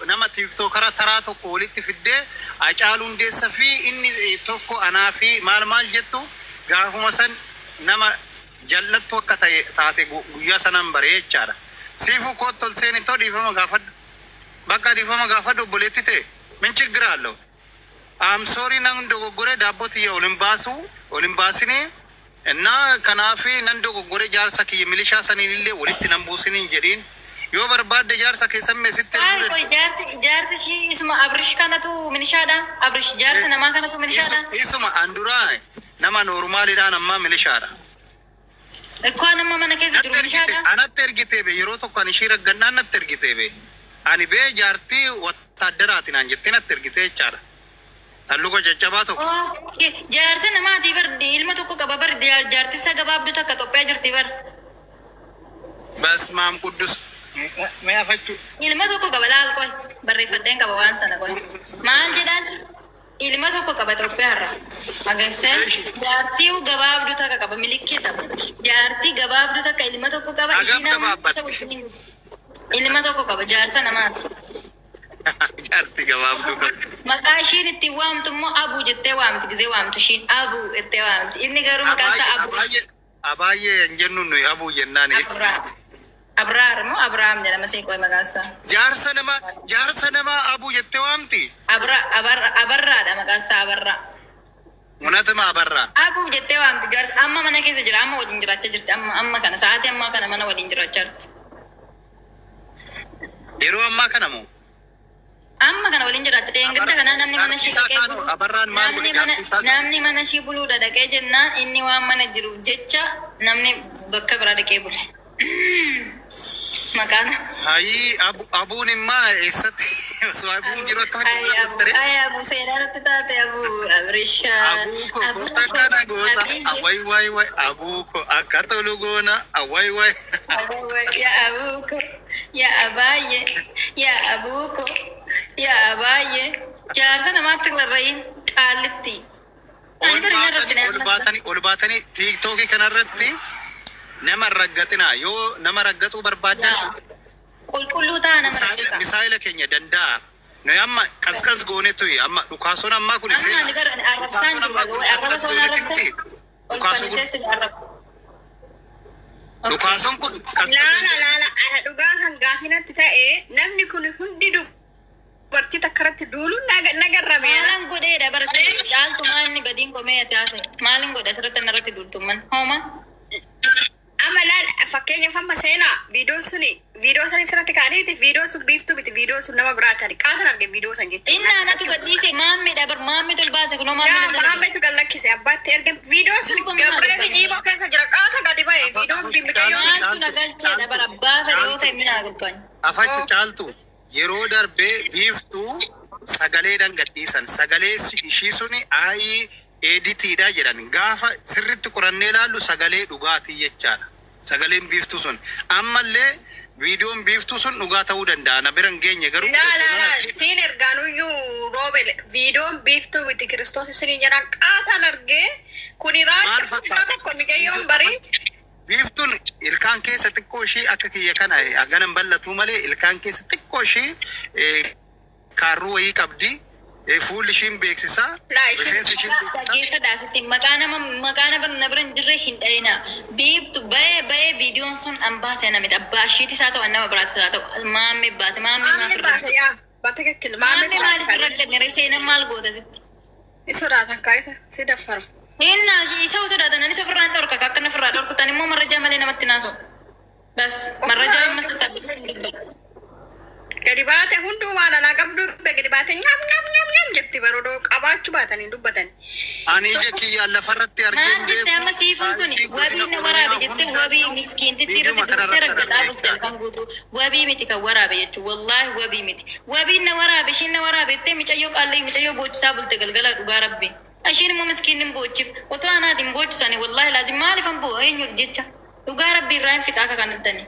nama tiktokara taraa tokko walitti fiddee Acaaluu Hundeessa fi inni tokko anaa fi maal maal jettu, gaafuma san nama jallattu akka ta'e taate guyyaa sanaan baree jechaadha. Siifuu, kootu ol seeni too dhiifama gaafadhu. Bakka dhiifama gaafadhu, obboleetti ta'e. Min ችግር አለው? I'm sorry, nan dogoggore, daabboo tiyya ol hin baasu, ol hin baasinii እና kanaafi nan dogoggore, jaarsa kiyya milishaa saniin illee walitti nan buusiniin jedhiin. Yoo barbaadde jaarsa keessan meesitti Ay, erguu qoy, jaarsi ishii isuma Abrish kanatu milishaadha. Abrish jaarsa namaa kanatu milishaadha. Isuma anduraa nama normaliidhaan ammaa milishaadha. Ikkaan amma mana keessa jiru Natti ergite, milishaadha. anatti ergite be, yeroo tokko ani ishii raggannaan natti ergite be. Ani bee jaartii wattaaddaraati naan jettee natti ergite jechaadha. Talluqa caccabaa tokko. Okay. Jaarsa namaati bar, ilma tokko qaba bar, jaartisa gabaabduu takka Itoophiyaa jirti bar. Basmaam Quddus. Mee afachuu. Ilma tokko qaba, laal, qoy, barreeffadheen qaba waan sana, qoy. Maal jedhaan? Ilma tokko qaba Itoophiyaa irra. Agarsiisee jaartii gabaabduu takka qaba, milikkee qaba. Jaartii gabaabduu takka ilma tokko qaba. Hagam Ishiin amma gabaabbatti? isa wajjin jirti. Ilma tokko qaba, jaarsa namaati. Jaartii gabaabduu qabdi. Maqaa ishiin ittiin waamtu immoo Abuu jettee waamti, gisee waamtu ishiin Abuu jettee waamti. Inni garuu maqaan isaa Abuu. Abaayyee hin jennu nuyi, Abuu jennaani. Abraar. Abraar moo Abrahaam jedhama see, qoy maqaan isaa. Jaarsa namaa Abuu jettee waamti. Abra Abarraadha maqaan isaa, Abarraa. Munatuma Abarraa. Abuu jettee waamti jaarsa, amma mana keessa jira, amma waliin jiraachaa jirti, amma kana sa'aatii ammaa kana mana waliin jiraachaa jirti. Yeroo ammaa kana moo? Amma kana waliin jiraachaa, dheengadda kana namni mana ishii Jaartii dhaqee isaa kaanu, Abarraan maal namni godhe mana jaartii isaa? Namni mana ishii buluudha dhaqee jennaan, inni waan mana jiruuf jecha namni bakka biraa dhaqee bule. Maqaan. Hayii, Abuun immaa eessatti osoo Abuun jiru akkamitti Ay bula Abu, turtere? ay Abu, seenaa natti taate Abu Abrisha. Abuu ko Abu goota kana goota, awway way way, Abuu ko akka tolu goona, awway way. Ya Abuko, ya Abaye, ya Abuko. Yaa baay'ee jaarsa namaatti rarra'iin qaallitti. Ani Ol bira hin baatanii arrabsine ol ammas. baatanii ol baatanii TikTokii kanarratti nama hin raggaxinaa. Yoo nama raggaxuu barbaaddan Yaa qulqulluu ta'a nama misaayila rakkisa. misaayila keenya danda'a. Nuyi amma qasqas goone tuyi amma dhukaasoon ammaa kun Amma seena. ani bara arrabsaan Dhukaasoon jiru ammaa kun arraba qasqas soon goone arrabse miti. ol Dhukaasoo fannisee kun si arrabse. Okay. dhukaasoon kun qasqas Laala laala ana dhugaa kan gaafinatti ta'e namni kun hundi dubartii takka irratti duuluun nagarrameera. Maalan godheedha bara caaltu maalni badiin komee ati haasa'e maalin godhe asirratti narratti duultumman hooma. Amma laal fakkeenyaaf amma seenaa viidiyoon suni viidiyoo saniif sirratti kaa'aniiti viidiyoo sun biiftuu miti viidiyoo sun nama biraa ta'ani qaatan arge viidiyoo san Inni jechuudha. anatu gadhiise maammeedha bar maamme tol baase kunoo maamme Yaa na jala. Maammetu gad lakkise abbaatti erge viidiyoon sun Duuba maal Gabreel dubbata? Ciiboo keessa jira qaata gadi ba'e viidiyoon mucayyoon. Maaltu na galcheedha bara abbaa fedhe yoo ta'e mina gubbaan. Afachu caaltu yeroo darbee biiftuu sagaleedhaan gadhiisan sagalee ishii suni aayii eeditiidha jedhan gaafa sirritti qorannee ilaallu sagalee dhugaatii jechaadha. Sagaleen biiftuu sun ammallee viidiyoon biiftuu sun dhugaa ta'uu danda'a na bira hin geenye garuu Laa laa laa siin ergaanuyyuu roobel viidiyoon biiftuu miti Kiristoos isiniin jedhan qaataan argee kuni maal raacha guddaa fakkaata? tokko mucayyoon barii. Biiftuun ilkaan keessa xiqqoo ishii akka kiyya kana hagana hin bal'atu malee ilkaan keessa xiqqoo ishii kaarruu wayii qabdi. Fuulli ishiin beeksisaa, Laa ishiin rifeensi ishiin beeksisaa. Dhaggeeffadhaa asitti maqaa nama maqaa nama na bira hin jirre hin dhayina. Biiftu ba'ee ba'ee viidiyoon sun an baase na miti abbaa ishiitis haa ta'u an nama biraatis haa ta'u maamme baase maamme maaf Maammee irra baase yaa batekekkil maammee maamme baase maaliif kan irra jenne seenan maal goota sitti. sodaatan kaayisa si daffaru. Hinna isa sodaatan anis ofirraan dhorka akka akkana ofirraa dhorkutan immoo marrajaa malee namatti naasu. Bas marrajaa amma sassaabbii hin dubbatu. Gadi baate hunduu waan alaa qabdu gadi baate nyam nyam nyam nyam jetti baroodoo qabaachuu baatanii dubbatan. Ani ija kiyyaan lafarratti argeen Maal jette beeku amma siifuun kun saayinsii wabii godina na waraabe Oromiyaa jette wabii hundaayyuu miskiintitti viidiyoo irratti kana dubbite irratti raggaxaa argee bulte jechaadha. halkan guutuu wabii miti kan waraabe jechuun wallaahi wabii miti wabiin na waraabe ishiin na waraabe jettee micayyoo qaallee micayyoo boochisaa bulte galgala dhugaa rabbi ishiin immoo miskiin hin boochif otoo anaatiin boochisani wallaahi laazim maaliif an boo eenyuuf jecha dhugaa rabbi irraa hin fixaa akka kanattani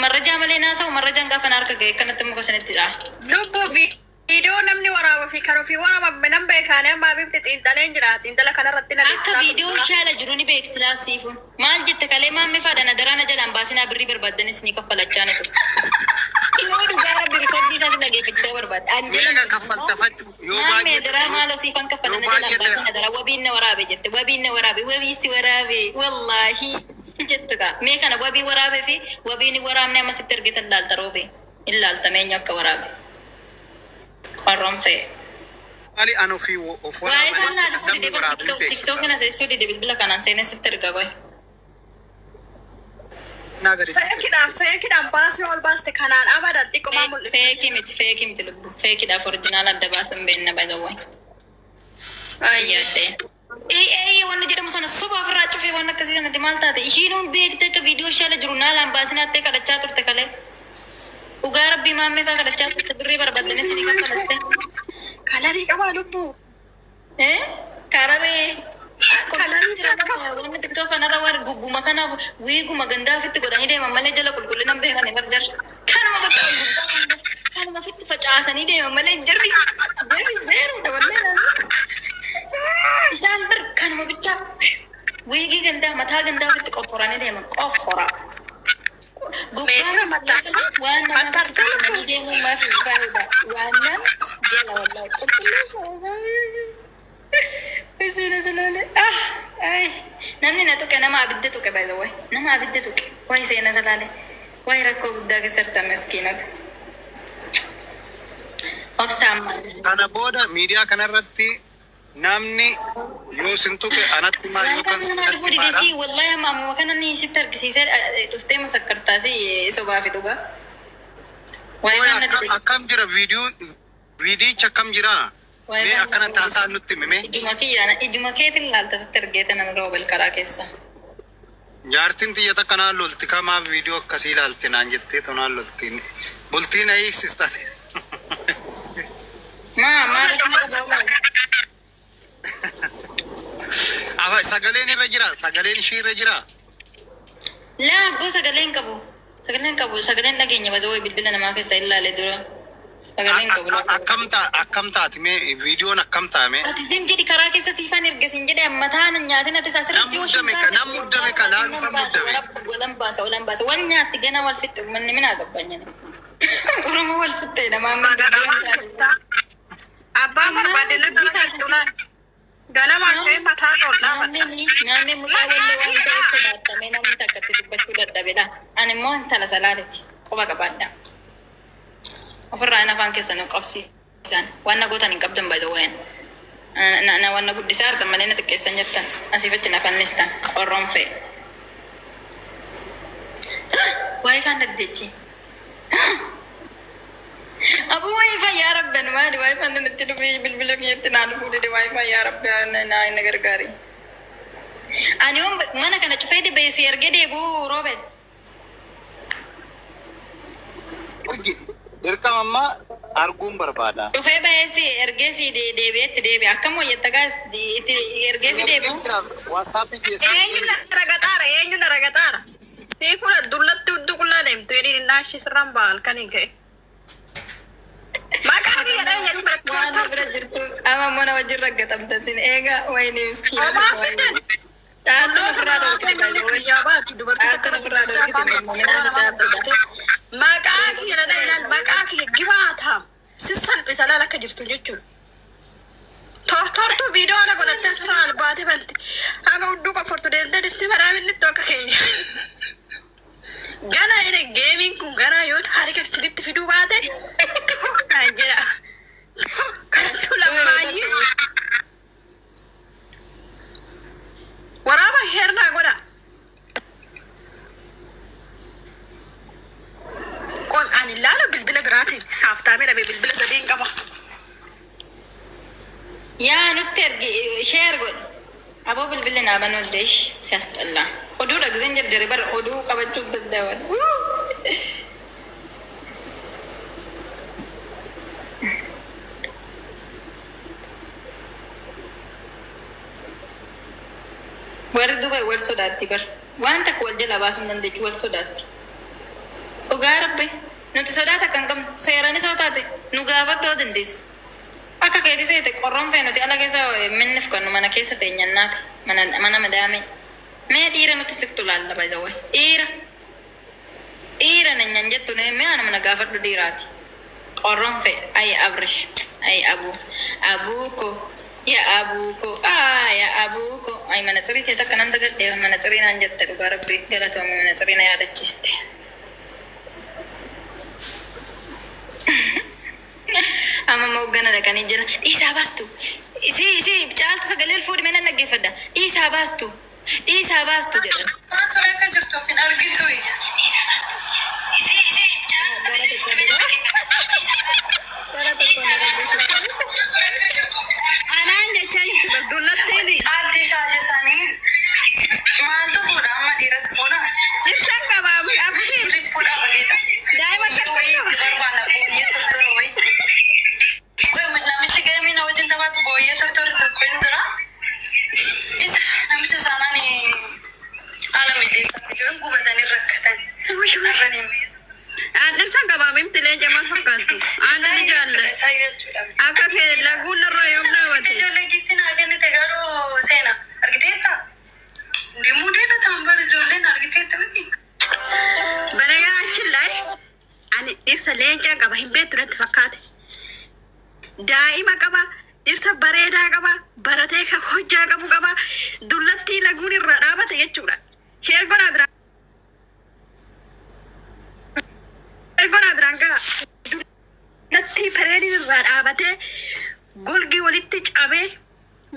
marrajaa malee naasa'u marrajaan gaafa na harka ga'e kanatti muka sanitti dha'a. Lubbuu viidiyoo namni waraabuu fi kan ofii waraabame nan beekaane amma abibti xiinxaleen jira xiinxala kanarratti na Akka beeksisaa viidiyoo turtura. shaala jiru ni beekti laasiifuun. Maal jette kalee maammee faadha na daraa na jalaan baasinaa birrii barbaaddanis ni kaffalachaa ni turte. Yoo dhugaa rabbi rikoordii isaas dhageeffachisee barbaadde. An jala Meeqa kaffalta fachu yoo maammee baay'ate daraa maaloo siifan kaffala yoo na jalaan baay'ate baasin na daraa wabiin na waraabe jette wabiin na waraabe wabii si waraabe wallaahi jettu kaa. Mee kana wabii waraabee fi wabiin hin waraabne amma sitti argitan laalta roobe. Hin laalta mee eenyu akka waraabe. Qorroon fe'e. maali an ofii of Waa'ee waraabanii kanaa dhufuu namni dide bar waraabee TikTok beeksisa. TikTok kana seessuu dide bilbila kanaan seenee sitti erga bahe. Naa gadi Feekidhaan feekidhaan baasii ol baaste kanaan abadan xiqqoomaa mul'ifte. Feekii miti feekii miti lubbu feekiidhaaf originaal adda baasan beekna by the way. Ayyaadde. Ee wanni jedhamu sana soba ofirraa cufee waan akkasii sanatti maal taate ishiinuun beekte akka viidiyoo shaala jiru naalaan baasinaattee kadhachaa turte kalee. Dhugaa rabbii maammee faa kadhachaa turte birrii barbaaddanis ni kaffalatte. Kalarii qabaa lubbuu. Eh kararee. Kalarii qaba. Wanni TikTok kanarra waan gubbuma kanaaf wiiguma gandaa ofitti godhanii deeman malee jala qulqullina hin beekan bar jarri. Kanuma bakka kanuma ofitti facaasanii deeman malee jarri jarri zeeroo daballee. Isaan bar kanuma bichaa wiigii gandaa mataa gandaa ofitti qofforanii deeman qoffora. Gubbaa Meeshaa mataa waan nama mataa ofitti godhanii deemuun maaf hin faayida. Waan nama jala wallaahi qulqulluu. Isiin asalaale. Ah, ay. Namni na tuqe nama abidda tuqe by the way. Nama abidda tuqe. Wayi seena salaale. Wayi rakkoo guddaa keessatti miskiinota. Obsa ammaa. Kana booda miidiyaa kanarratti namni yoo sin tuqe anatti maa Waa'ee yookaan kana nama sinatti dhufuu maadha. didesii wallahi amma ammuma kana ni sitti argisiisee dhuftee masakkartaasi sobaa fi dhugaa. Waa'ee Ooy kana akkam dide. akkam jira viidiyoo viidiyichi akkam jira? Waa'ee Mee kana akkana taasaa nutti himi. Ijuma kiyyaana ijuma keetiin laalta sitti argeeta nama roobel karaa keessa. Jaartiin xiyya takka naan lolti kamaaf viidiyoo akkasii ilaalte naan jettee tonaan lolti. Bultiin na hiiksista. Maa maa rakkina qaba? Afa sagaleen irra jira sagaleen ishii irra jira. Laa abboo sagalee hin qabu. Sagalee hin qabu. Sagaleen dhageenya baza wayi bilbila namaa keessa ilaale dura. Sagalee hin qabu. Akkam ta'a akkam taati mee viidiyoon akkam ta'a mee? Ati zim jedhi karaa keessa siifan erga siin jedhe ammataan nyaatin ati asirratti Nam muddame ka nam muddame ka laalu san muddame. Walan baasa walan baasa wal nyaatti gana wal fixxe manni minaa gabbanyani. Oromoo wal fixxee namaa Abbaa barbaade na galagalchuna. Ganamaan ka'ee mataa koo dhaabadha. Naanni mucaa wallee waan ta'eef sodaattamee namni takka itti dubbachuu dadhabedha. Ani immoo intala salaaleeti quba qabaadha. Ofirraa hin afaan keessan hin qabsiisan. Waan na gootan hin qabdan by the way. Na waan na guddisaa artan malee na xiqqeessan jirtan. Asiif achi na fannistan qorroon fe'e. Waayifaan daddeechi. Abu waayifaa yaa rabban maali waayifaan natti dhufee bilbila kiyyatti naa dhufuu dide waayifaa yaa rabbi na na gargaari. Ani yoon mana kana cufee dibee si ergee deebi'uu roobel. Hojii dirqama ammaa arguun barbaada. Dhufee bahee si ergee si deebi'eetti deebi'a. Akkam wayyatta gaas itti ergee fi deebi'u. WhatsApp keessa. Eenyu na ragaxaara? Eenyu na ragaxaara? Sii fuula dullatti hudduu qullaa deemtu jedhiin innaa ishee sirraan ba'a halkaniin ka'e. Maqaa kiyya dha jedhii Waan barattoota. bira jirtu amma mana wajjin raggatamta sin eega wayini miskiina. Homaa fidan. Caaltuu ofirraa dhorkite Manni guyyaa baatu dubartii takka Caaltuu ofirraa dhorkite minaan caaltuudha. Maqaa kiyya dha ilaal maqaa kiyya gibaata. Si salphisa laal akka jirtu jechuudha. Tortortuu viidiyoo ala godhattee asirraa albaatee banti. Haga hudduu qofortu deemtee distii madaaminni akka keenya. Gana ine geemiin kun gana yoo taarika sinitti fiduu baate naan jedha. Kanattu lammaayyee waraaba heernaa godha. Qon ani laala bilbila biraatiin haaftaamee dhabe bilbila sadiin qaba. Yaa nutti ergi share godhi. Aboo bilbilli naa banuu deesh si asxallaa. Oduu dhagzeen jarjare bara oduu qabachuu danda'an. Warri Dubai wal sodaatti bar. Waan takka wal jalaa baasuu hin dandeechu wal sodaatti. Dhugaa rabbi nuti sodaata kan qabnu seeraanis yoo taate nu gaafadhu yoo dandeesse. Akka keetii seete qorroon fee nuti ala keessa minni fudhannu mana keessa teenyannaate mana mana madaame. Mee dhiira nuti siqtu laalla baay'ee dhiira. Dhiira nanyaan jettu mee ana mana gaafadhu dhiiraati. Qorroon fee ayi abrish ayi abuu abuuko yaa abuuko aa yaa abuuko ayi mana tsirii keessa akkanan dagadhee mana tsirii naan jette dhugaa rabbi galatooma mana tsirii na yaadachiiste. Amma mooggana dhaqanii jira dhiisaa baastu isii isii caaltu sagalee ol fuudhi mee nan dhaggeeffadha dhiisaa baastu dhiisaa baastu jedhan. Akka jirtu of hin argitu. Dhiisaa baastu isii isii caaltu sagalee ol fuudhi mee nan dhaggeeffadha dhiisaa baastu dhiisaa baastu. Anaan jechaa jirtu bar dullattiin Caaltii shaashii isaanii maaltu fuudha amma dhiiratti fuudha? ibsaan qaba abshir Sirrii fuudha bageeta. Daa'ima Booyyee wayii itti barbaada booyyee tortora wayii. Qoy namichi geemii na wajjin taphatu booyyee tortora tokko hin jira. Isa namicha isaanaan haala mijeessaa jiran gubatanii rakkatan. Aan ibsaan qaba mimti leenca maal fakkaattu aannan ni jaalladha Isaa jechuudha. akka kee laguun irraa yoom dhaabate Ijoollee giftiin haa kennite garuu seena argiteetta? Deemuu deena ta'an bara ijoolleen argiteetta miti. በነገራችን ላይ ani dhirsa leencaa qaba hin beektu natti fakkaate. Daa'ima qaba, dhirsa bareedaa qaba, baratee kan hojjaa qabu qaba, dullattii laguun irraa dhaabate jechuudha. Share godhaa biraan. Share godhaa biraan gaha. Dullattii bareedin irraa dhaabatee golgi walitti cabee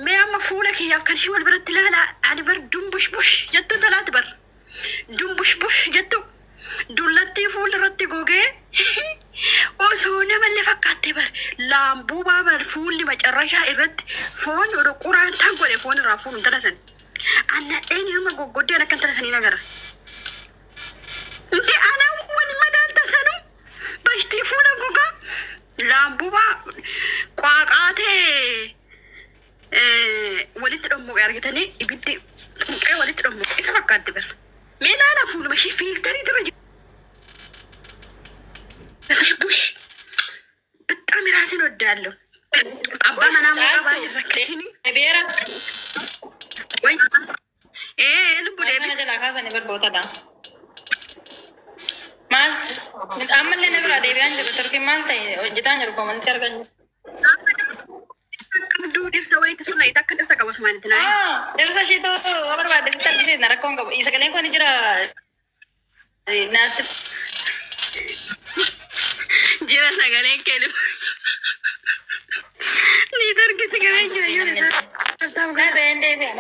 mee amma fuula kiyyaaf kan ishee wal biratti ilaalaa ani bar dumbush bush jettu talaati bar. Dumbush bush jettu dullattii fuulduratti gogee osoo namallee fakkaatte bar laambuubaa bar fuulli macarrashaa irratti foon odoo quraan tan godhe foon irraa fuun intala san. Annadheen ilma goggoddeen akka intala sanii nagara. Ndi anaa wani madaalta sanu bashtii fuula gogaa laambuubaa qaaqaatee walitti dhommuqe argitanii ibiddi xunqee walitti dhommuqe isa fakkaatti bar. Mee laala fuuluma ishee filterii irra jira. Bush. ራሴን ወዳለሁ። Abbaa manaa moo qabaa hin rakkatin. Beera. Way ee lubbu deebi. Mana jalaa kaasanii barbootadha. Maal ammallee na biraa deebi'aan jiru turkii maal ta'e hojjetaan jiru koomantii argan jiru. Qabduu dhirsa wayiitti sun akka dhirsa qabu sumaanitti naa. Dhirsa ishee ta'uu waan barbaadde sitti argisiisna rakkoon qabu. Sagaleen kun ni jira naatti. Jira sagaleen kee lubbu. Ni dargi sagaleen jira yoo Deebi'een deebi'aan.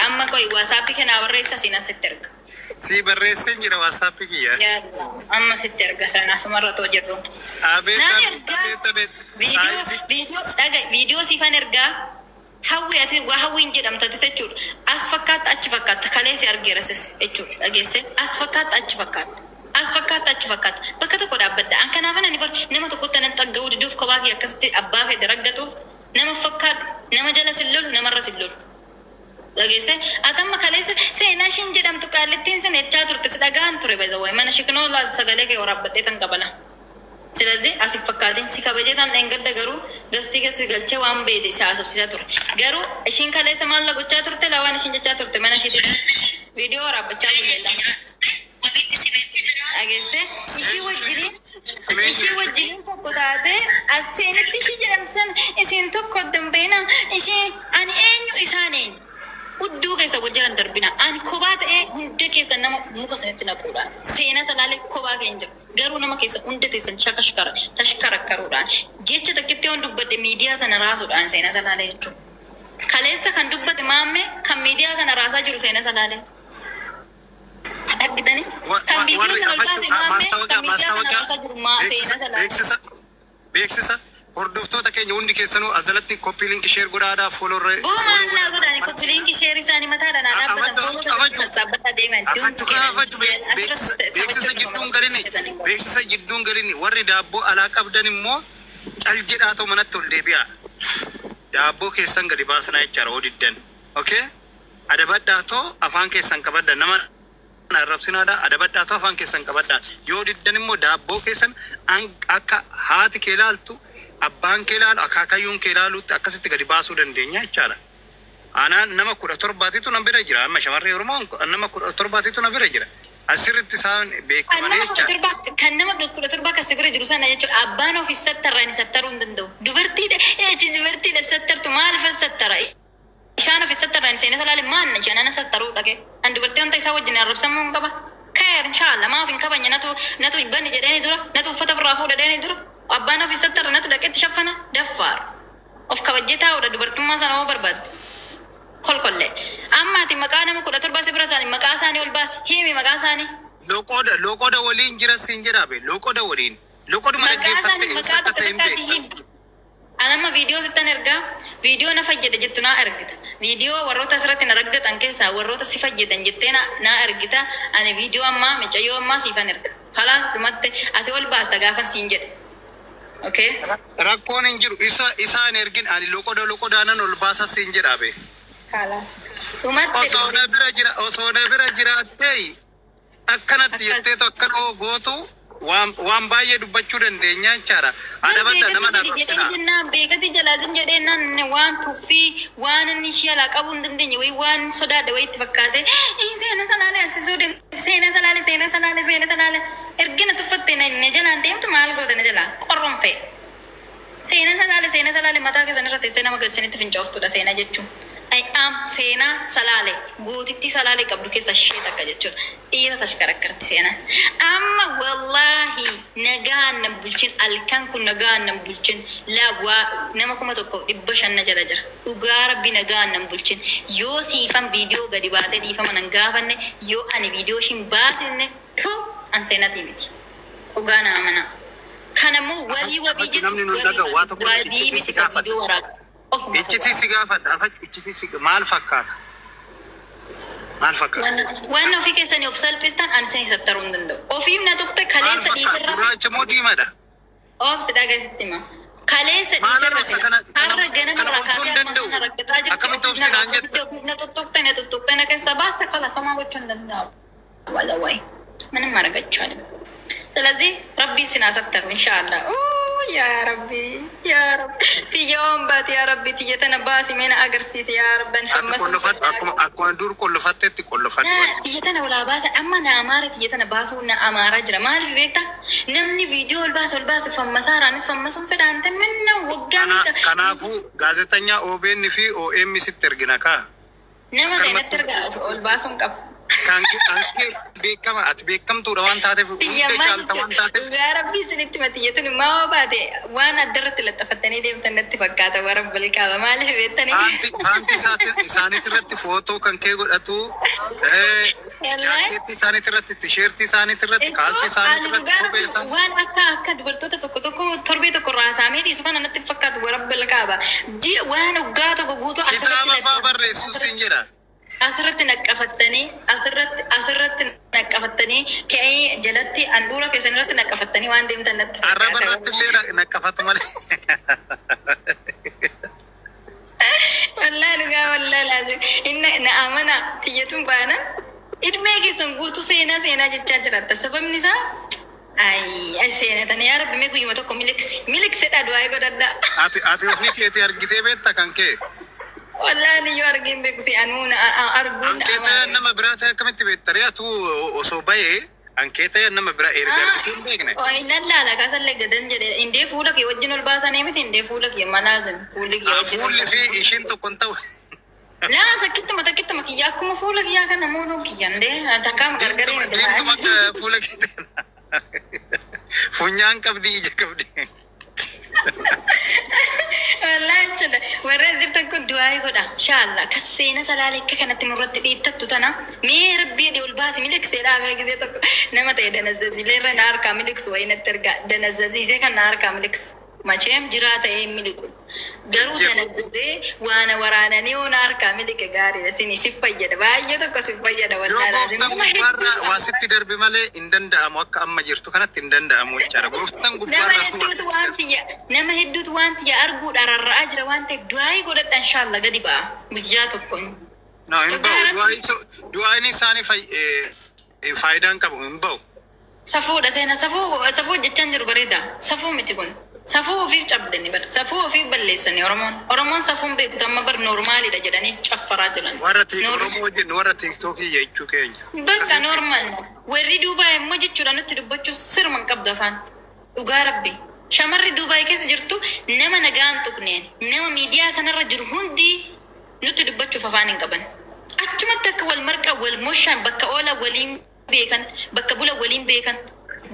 Amma qoy WhatsApp kanaa barreessa siin asitti erga. Si barreesseen jira WhatsApp kiyya. Yaalla amma sitti erga sana asumarra otoo jirru. Abeet Naan abeet ergaa. abeet abeet. Viidiyoo Saayinsii viidiyoo dhaga viidiyoo siifan ergaa hawwi ati waa hawwiin jedhamtu atis jechuudha. As fakkaatta achi fakkaatta kaleessi argeera sis jechuudha dhageesse as fakkaata achi fakkaata. As fakkaata achi fakkaata bakka tokko dhaabbadda. An kanaafan ani bar nama tokkotti anan xagga'uu diduuf kophaa kee akkasitti abbaa fedhe raggatuuf nama fakkaadhu nama jala sin lolu namarra sin lolu. Dhageesse ati amma kaleessa seenaa ishiin jedhamtu qaallittiin sin jechaa turte si dhagaan ture beezawaa mana shikinoo laal sagalee kee waraabbadhee tan qabala. ስለዚህ asif fakkaatiin si kabajetaan dheengadda garuu gastii keessa galchee waan beede si haasofsiisaa ture. Garuu ishiin kaleessa maal gochaa turte lawaan ishiin jechaa turte mana ishiitti viidiyoo waraabbachaa turte. Dhageesse ishii wajjiniin tokko taate as seenitti ishii jedhamtu sana isiin tokko adda hin beekna ishii ani eenyu isaan eenyu. Hudduu keessa wal jiran darbina. Ani kophaa ta'ee hunda keessa nama muka sanatti naquudhaan seenaa salaalee kophaa kee hin jiru. Garuu nama keessa hunda teessan shakashkara tashkarakkaruudhaan jecha takkitti yoon dubbadhe miidiyaa tana raasuudhaan seenaa salaalee jechuudha. Kaleessa kan dubbate maamme kan miidiyaa kana raasaa jiru seenaa salaalee. Argitanii? Kan viidiyoo warri sana ol baase maamme ማስታወቂያ kan miidiyaa kana ማስታወቂያ raasaa jiru maa seenaa salaalee. beeksisa beeksisa hordoftoota keenya hundi keessanuu azalatti copy link share godhaadhaa follow Boomaan naa godhani copy link share isaanii mataadhaan haa dhaabbatan fooloo sassaabbataa deeman. Afachuu afachuu beeksisa jidduun galini beeksisa jidduun galini warri daabboo alaa qabdan immoo cal jedhaa ta'u manatti ol deebi'a. Daabboo keessan gadi baasnaa jechaadha oo diddan. Okay? Adabadhaa too afaan keessan qabadda nama arrabsinaadha adabadhaa too afaan keessan qabadha. Yoo diddan immoo daabboo keessan akka haati kee ilaaltu abbaan kee ilaalu akaakayyuun kee ilaalutti akkasitti gadi baasuu dandeenya jechaadha. Anaan nama 17titu na bira jira. Amma shamarree Oromoo nama 17titu na bira jira. Asirratti isaan Kan beekamanii nama kudha jechaadha. torba kan nama 17 kan bira jiru sana jechuudha. Abbaan ofii sattarraa inni sattaruu hin danda'u. Dubartiidha dubartiidha sattartu maaliif as sattara? Isaan ofii sattarraa inni seenaa salaale maan na jenna sattaruu dhage. An dubartii wanta isaa wajjin arrabsamuu hin qaba. Kheer inshaalla maaf hin kabajne natu natu bani jedheeni dura natu uffata ofirraa fuudha jedheeni dura. Abbaan ofii sattarra natu dhaqetti shaffana daffaar. Of kabajjee taa'uudha dubartummaa sana hoo barbaadde. Kolkollee. Amma ati maqaa nama 17 si bira isaanii maqaa isaanii ol baasi himi maqaa isaanii. Loqoda loqoda waliin jira siin jedhaa be loqoda waliin. Loqoduma Maqaa dhaggeeffatte isaanii eessa maqaa akka tokko ta'e hin takkaatti beekta. himi. Ani amma viidiyoo sittan ergaa viidiyoo na fayyada jettu naa ergita. Viidiyoo warroota asirratti na raggatan keessaa warroota si fayyadan jettee na ergita. Ani viidiyoo ammaa micayyoo ammaa siifan erga. Kalaas dhumatte ati ol baasta gaafa siin jedhe. Okay? Rakkoon hin jiru isa isaan ergin ani loqoda loqodaanan ol baasa siin jedhaa be. Kalaas. Dhumatte. Osoo na bira jira osoo na bira jiraattee akkanatti jetteetu akkana oo gootu waan waan baay'ee dubbachuu dandeenya jechaadha. Adabadha nama arrabsinaa. Jennaan beekati jalaazim jedhee naan waan tuffii waan inni ishee alaa qabuu hin dandeenye wayi waan sodaadhe wayi itti fakkaate seena salaale asisuu deemte seena salaale seena salaale seena salaale ergina tuffatte na jalaan deemtu maal goote na jalaa qorronfe seena salaale seena salaale mataa keessan irra teessee nama keessanitti fincooftudha seena jechuun. I am seenaa salaale gootitti salaale qabdu keessa ishee takka jechuudha. Dhiira tashkarakkarti seenaa. Amma wallaahi nagaan na bulchin halkan kun nagaan na bulchin laa nama 1500 na jala jira. Dhugaa rabbi nagaan na bulchin yoo siifan viidiyoo gadi baatee dhiifama nan gaafanne yoo ani viidiyoo ishiin baasinne tu an seenatii miti. Dhugaa naa amanaa. Kanammoo walii wabii Namni jechuun nu dhaga'u waa tokko walii iccitii miti si kan gaafadha. viidiyoo waraabu. Ofuma Iccitii si gaafadha. Afachu iccitii si maal fakkaata? Maal fakkaata? Waan ofii keessanii of salphistan ani isin sattaruu hin danda'u. Ofiif na tuqxe Maal kaleessa fakkaata? dhiisirra Gurraacha moo diimaadha? Oobsi dhagaisitti hima. Kaleessa Maal dhiisirra arrabsa kana har'a ganama kana irraa obsuu kaasee hin amma danda'u. kana rakkataa jirti. Akkamitti Ofiif na obsinaan jetta? ofiif na tuttuqxe na tuttuqxe na keessa baasta kala somaa gochuu hin danda'amu. Wala wayi. ምንም ማድረግ አይቻልም። ስለዚህ Rabbi isin haa sattaru inshaallah. Yaa Rabbi, yaa Rabbi, tiyya waan baate, yaa Rabbi, tiyya tana baasi, mee na agarsiisi, yaa Rabbi. Ani Ati fammasuu qollofadhu, akkuma akkuma dur qollofattetti qollofadhu. Tiyya tana walaa baasa amma na amaara, tiyya tana baasuu na amaaraa jira. Maaliif beektaa? Namni viidiyoo ol baase ol baase fammasaaraanis fammasuun fedhaan ta'e minna waggaa meeqa. Kanaafuu gaazexanyaa OBN fi OM sitti ergina kaa. Nama seenatti ergaa ol baasuun qaba. Kan kee beekama, ati beekamtuudha waan taateef, Tiyya hunda maal caalta waan jechuudha? taateef. Dhugaa Rabbii isinitti hima, tiyya tuni maa baate waan adda irratti laxafattanii deemtan natti fakkaata, warra balkaaba. Maaliif beektanii? Paantii isaaniit irratti footoo kan kee godhatu, jaakkeettii isaaniit irratti, tisheertii isaaniit irratti, kaalsii isaaniit irratti, kophee isaanii. Waan akka dubartoota tokko tokko torbee tokko raasaamee dhiisu kana natti fakkaatu, warra balkaaba. Ji'a waan waggaa tokko guutuu Kitaaba asirratti faa barreessu siin jedha. Asirratti naqqafattanii ka'ee jalatti handhuura keessan irratti naqqafattanii waan deemtan natti Arraba fakkaata. Irratti illee naqqafatu malee. Wallahi dhugaa, wallahi laazim. Inni na amana, tiyyatuun baanan idmee keessan guutuu seenaa seenaa jechaa jiraatta. Sababni isaa ay seenatan, yaa Rabbi, mee guyyuma tokko miliksi miliksedha, du'aa godhadhaa. Ati ofni keetii argitee beekta kan kee? Wallahi ani iyyuu argeen beeku si anuu na arguun Ankee ta'e nama biraa ta'e akkamitti beekta? Atu osoo bahee ankee ta'e nama biraa erga argitee hin beekne. Nan laala kaasallee gadan jedhe, indee fuula kee wajjin ol baasanii miti, indee fuula kee malaazim fuulli kee wajjin ol Fuulli fi baasanii. ishiin tokko hin ta'u. Laa, takkittuma takkittuma kiyya, akkuma fuula kiyyaa kana muunuu kiyya indee takkaama gargaree miti. Diimtuma fuula keetii. Funyaan qabdi, ija qabdi. Wallahi jechuudha. Warreen jirtan kun du'aa godha. Inshallah kas seena salaalee akka kanatti nurratti dhiittattu tana mee Rabbii ol baasi miliqsee dhaabee gisee tokko nama ta'e danazzaziilee irra na harkaa miliqsu wayii natti ergaa danazzaziisee kan na harkaa miliqsu. Macheem jiraa ta'ee hin miliqu. Garuu danazzazee waana waraananii yoo na harkaa miliqe gaariidha. Sini sif fayyada. Baay'ee tokko sif fayyada. Yoo Wallahi gooftaan nama gubbaarraa hedduutu waa sitti darbe malee hin danda'amu, akka amma jirtu kanatti hin danda'amu jechaadha. Gooftaan Nama gubbaarraa hedduutu waan tiyya, nama hedduutu waan tiyya arguudha rarra'aa jira waan ta'eef du'aa godhadha, inshallah gadi ba'a guyyaa tokko. No, hin ba'u. Du'aayin isaanii faayidaan qabu, hin ba'u. Safuudha seena, safuu safuu hojjechaa jiru, bareeda. Safuu miti kun. Safuu ofiif cabdani bar, safuu ofiif balleessani Oromoon. Oromoon safuun beektu amma bar normaalidha jedhanii caffaraa jiran. Warra Oromoo jennu, warra Tiiktookii jechuu keenya. Bakka normal. Warri Duubaa immoo jechuudha nutti dubbachuuf sirma hin qabdu afaan. Dhugaa Rabbi. Shamarri Duubaay keessa jirtu nama nagaan tuqneen nama miidiyaa kanarra jiru hundi nutti dubbachuuf afaan hin qaban. Achumatti akka wal marqa wal moshaan, bakka oola waliin beekan, bakka bula waliin beekan,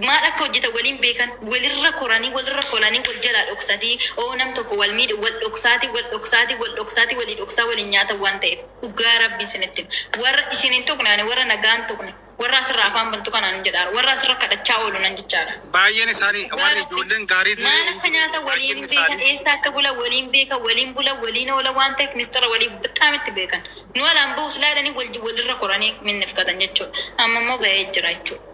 maal akka hojjetan waliin beekan, walirra koranii walirra kolanii wal jalaa dhoksatii oo nam tokko wal miidhe wal dhoksaatii wal dhoksaatii wal dhoksatii walii dhoksaa waliin nyaatan waan ta'eef, dhugaa Rabbi isinitti hima. Warra isin hin tuqne, ani warra nagaan tuqne, warra asirraa afaan bantu kanaan hin jedhaara, warra asirra kadhachaa oolu nan jechaadha. Baay'een isaanii warri ijoolleen gaarii Maal akka nyaata waliin beekan, eessa akka bula waliin beekan, waliin bula waliin oola waan ta'eef mistara walii bixaam itti beekan. Nu alaan bahus laadhanii wal walirra koranii minnifkatan jechuudha. Amma immoo bahee jira jechuudha.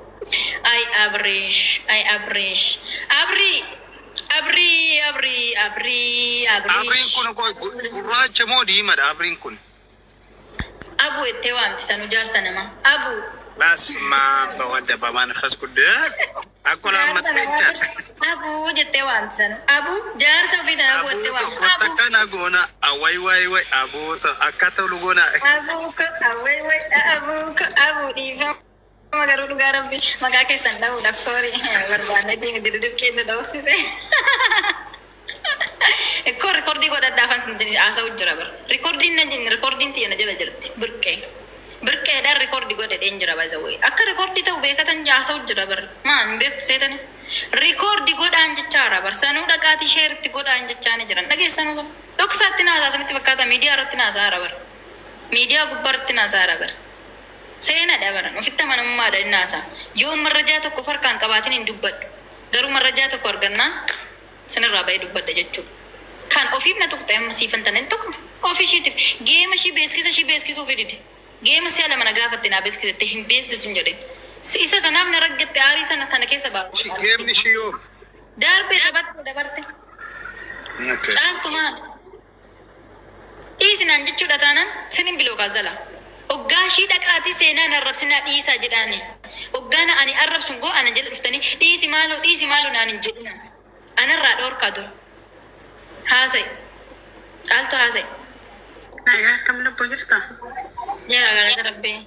Ay Abrish, ay Abrish, Abri, Abri, Abri, Abri, Abriin Abrish. kun gurraacha moo diimaadha abriin kun? Abu ettee waamti sanu jaarsa namaa. Abu. በስመ አብ ወወልድ ወመንፈስ ቅዱስ አቆላመጠ jechaadha. Abu jettee waamti sanu. Abu jaarsa ofii tana abu jettee waamti. Abu. Akkana goona, awway way way, abuuta akka tolu goona. Abuuko, awway way, abuuko, abu dhiifama garuu dhugaa Rabbi maqaa keessan dhahuudhaaf sorry, barbaanne didibkee na dhawsise. Ikkoo rikoordii godhadhaafan haasa'u jira bara. Rikoordiin na rikoordiin tiyya na jala jirti birqee. Birqeedhaan rikoordii godhadheen jira baay'ee. Akka rikoordii ta'u beekatan haasa'u jira bara. Maan hin beektu seetani. Rikoordii godhaan jechaara bar. Sanuu dhaqaatii sheeritti godhaan jechaani jiran. Dhageessanuu dhoksaatti naasaa sanitti fakkaata, miidiyaa irratti naasaara bara. Miidiyaa gubbaa irratti naasaara bara. Seenaadha baran ofitti amanamummaadha inni haasaa. Yoo marrajaa tokko farkaan qabaatin hin dubbadhu. Garuu marrajaa tokko argannaan sanirraa bahee dubbadha jechuudha. Kan ofiif na tuqxe amma siifan tana hin tuqne. Ofii ishiitiif geema ishii beeskisa ishii beeskisuu fidide. Geema si'a lama na gaafatte, naa beeskisette, hin beeskisu hin jedhin. Isa sanaaf na raggatte, aarii sana sana keessa ba'a. Geemni ishii yoom? Darbee dabarte dabarte. Caaltu maal? Dhiisinaan jechuudha taanaan sinin biloo kaazala. Hoggaa ishii dhaqaatii seenaan arrabsinaa dhiisaa jedhaani. Hoggaana ani arrabsun goo ana jala dhuftanii dhiisi maaloo dhiisi maaloo naan hin jedhina. Anarraa dhoorkaa dura. Haasa'i. Caaltu haasa'i. Nagaa akkam lubbuu jirta? Jara galata rabbee.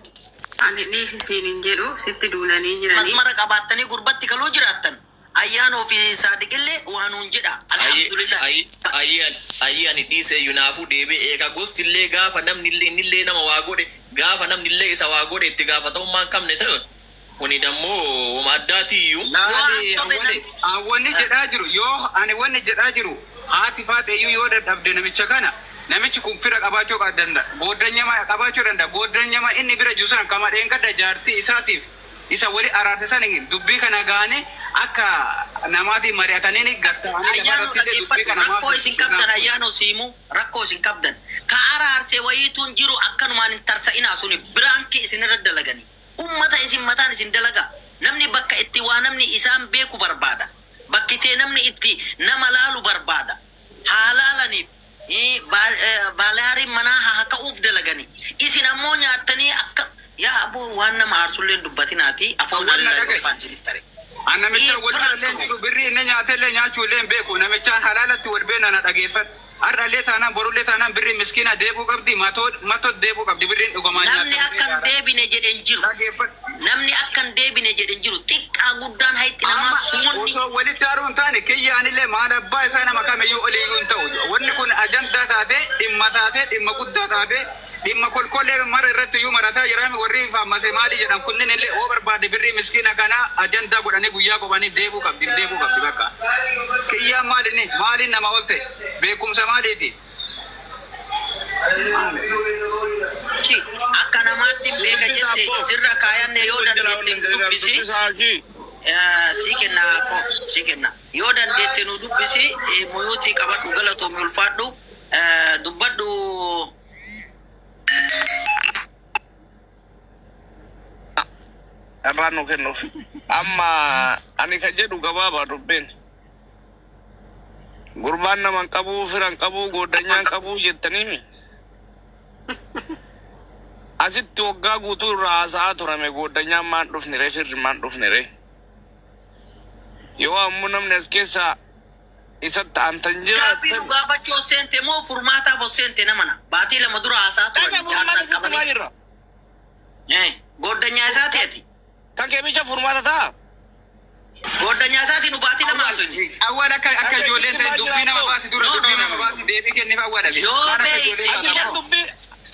Ani dhiisi siin hin jedhu sitti duulanii jiranii. Masmara qabaattanii gurbatti kaluu jiraattan. Ayyaanoo fi saadiqillee waan nuun jedha. Alhamdulillah. Ayyee, ani dhiise yunaafuu deebi'e eega gostillee gaafa namni illee innillee nama waa godhe, gaafa namni illee isa waa godhe itti gaafatamummaa hin qabne ta'e, kuni dammoo wama addaati iyyuu. Laali Waan sobe wanni jedhaa jiru, yoo ani wanni jedhaa jiru, haati faaxeeyyuu yoo dadhabde, namicha kana namichi kun fira qabaachuu danda'a. Booddanyama qabaachuu danda'a. Booddanyama inni bira jiru sana kama dheengadda jaartii isaatiif isa wali araarse san dubbii kana gaane akka namaatiin mari'atanii gatta'anii Ayyaanoo lafarratti illee dubbii dhaggeeffadhu. kana Rakkoo isin qabdan, ayyaanoo siimu, rakkoo isin qabdan. Ka araarsee wayiituun jiru akkanumaan hin tarsa'inaa, suni biraankii isin irra dalaganii. Ummata isin mataan isin dalaga. Namni bakka itti waa namni isaan beeku barbaada. Bakki tee namni itti nama laalu barbaada. Haa laalaniif. Baalaariin manaa haa ka'uuf dalaganii. Isin ammoo nyaattanii akka yaa aboo waan nama aarsullee hin dubbatinaati. Afaan Awwal na wallaahi dhaga'i. afaan isinitti tare. An namicha wal illee jiru birrii inni nyaate illee nyaachuu illee hin beeku. Namicha halaalatti wal beena na dhageeffadhu. Har'a illee taanaan, borullee taanaan, birrii miskiina deebuu qabdi, matoo deebuu qabdi birriin dhugamaan. Namni akka hin deebine jedhe hin jiru. Dhageeffadhu. Namni akka hin deebine jedhe hin jiru. Xiqqaa guddaan hayxi namaa Amma sumonni. osoo walitti haaruu hin taane, kiyyaanillee maal abbaa isaa nama kamiyyuu oliyyuu hin ta'u. Wanni kun ajandaa taate, dhimma taate, dhimma guddaa taate, dhimma kolkollee mara irratti iyyuu marataa jira. Warri faammasee maali jedhan kunniin illee oo barbaade birrii miskiina kana ajandaa godhanii guyyaa qobanii deebuu qabdi, deebuu qabdi bakka. Kiyyaan maalinni maaliin nama ol ta'e, beekumsa maaliiti? Akka namaatti beeka jette sirra kaayanne, yoo dandeette nu dubbisi. Sii kenna ko sii kenna. Yoo dandeette nu dubbisi, muyuutii qabadhu, galatoomi, ulfaadhu, dubbadhu. Irraa nu kennuuf. Amma ani ka jedhu gabaabaa dubbiin. Gurbaan nama hin qabuu, fira hin qabuu, gooddanyaa hin qabuu jettaniimi. Asitti waggaa guutuu irraa haasa'aa turame, gooddanyaan maan dhufne ree, firri maan dhufne ree? Yoo ammoo namni as keessaa isatti aantan Gaaffii nu jiraatan. gaafachuu os seente moo furmaataaf os seente namana? Baatii 2 dura haasa'aa Dhaga turan furmaata jaarsaan sitti maa qabanii. jirra. Gooddanyaa isaati ati. Kan keemicha furmaata ta'a. Gooddanyaa isaati, nu baatii 2 haasofne. Awwaal akka ijoolleen ta'e dubbii nama baasi dura No, no, dubbii no, nama no. baasi deebii kenniif awwaala. Yoo Waan akka beekte ijoollee Ati taate kan ammoo dubbii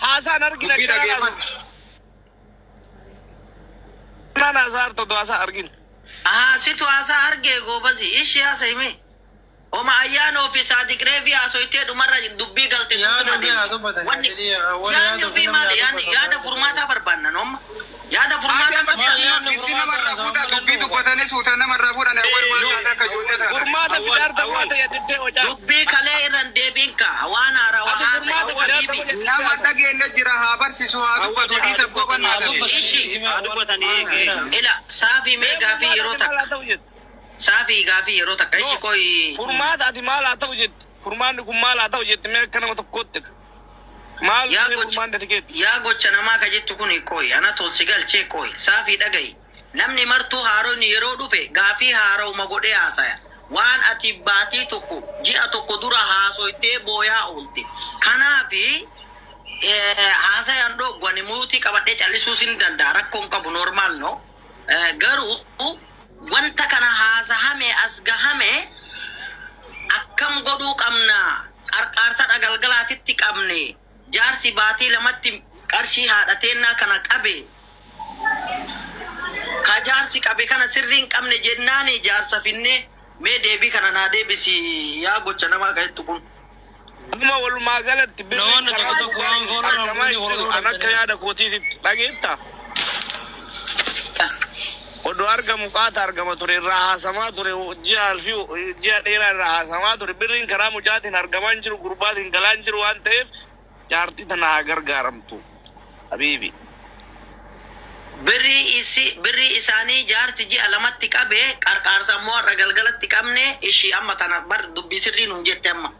haasaan argina dubbii akkana dhageeffadhu. Naan haasaa harta haasaa argina. Ahaa, situ haasaa argee goobasi ishee haasa'ime. Oma ayyaanoo fi saadiqree fi haasoytee dhumarra dubbii galte Yaada tuttuma ofii haa deemte. dubbatan. Wanni Awwal yaadni yaada ofii ofii maali? namni haa Yaadni dubbatu. yaada furmaataa barbaanna noomma. Yaada furmaataa qabda. Yaadni Itti namarraa fuutaa, dubbii dubbatanii suuta namarraa fuudhan, awwaal maal taate akka ijoollee taate. Furmaata fidaarta furmaata yaaddittee hocaa. Dubbii kalee irra hin deebiin ka waan haarawaa Ati furmaata haasa'e. fidaarta Habiibi. Nama dhageenye jira, haa barsiisu, haa dubbatu, dhiisa boqonnaa ta'e. Ishi. Ila saafii mee gaafii yeroo Maal haa takka. ta'u jette? Saafii gaafii yeroo takka ishi koyi. Furmaata ati maal haa ta'u jette? Furmaanni kun maal haa ta'u jette, mee akka nama tokkootti? Maal Yaa mee gocha furmaanni ati keetti? Yaa gocha namaa ka jettu kun koyi ana toon si galchee koyi saafii dhagayi. Namni martuu haaroon yeroo dhufe gaafii haara'uma godhee haasaya. Waan ati baatii 1, ji'a 1 dura haasoytee booyaa oolte. Kanaafi haasayaan dhooggu ani muutii qabadhee callisuus hin danda'a, rakkoon qabu, normal no. Garuu wanta kana haasahame as gahame akkam godhuu qabna? Qarqaarsa dhagalgalaatitti qabne, jaarsi baatii 2tti qarshii haadhateennaa kana qabe, ka jaarsi qabe kana sirrii hin qabne jennaani jaarsa finne, mee deebii kana naa deebisi yaa gocha namaa ka jettu kun. Amma walumaa galatti birriin Namoonni karaa tokko tokko waan dhugaatiin fooraan argamaa hin jiru. An akka yaada kootiititti dhageetta. Odoo argamu qaata argama ture, irraa haasamaa ture, ji'a fi ji'a dheeraa irraa haasamaa ture. Birriin karaa mucaatiin argamaa hin jiru, gurbaatiin galaa hin jiru waan ta'eef jaartii tana haa gargaaramtu. Habiibi. Birrii isaanii jaarsi ji'a 2tti qabe, qarqaarsa immoo har'a galgalatti qabne ishii amma tana bar dubbii sirrii nuun jette, amma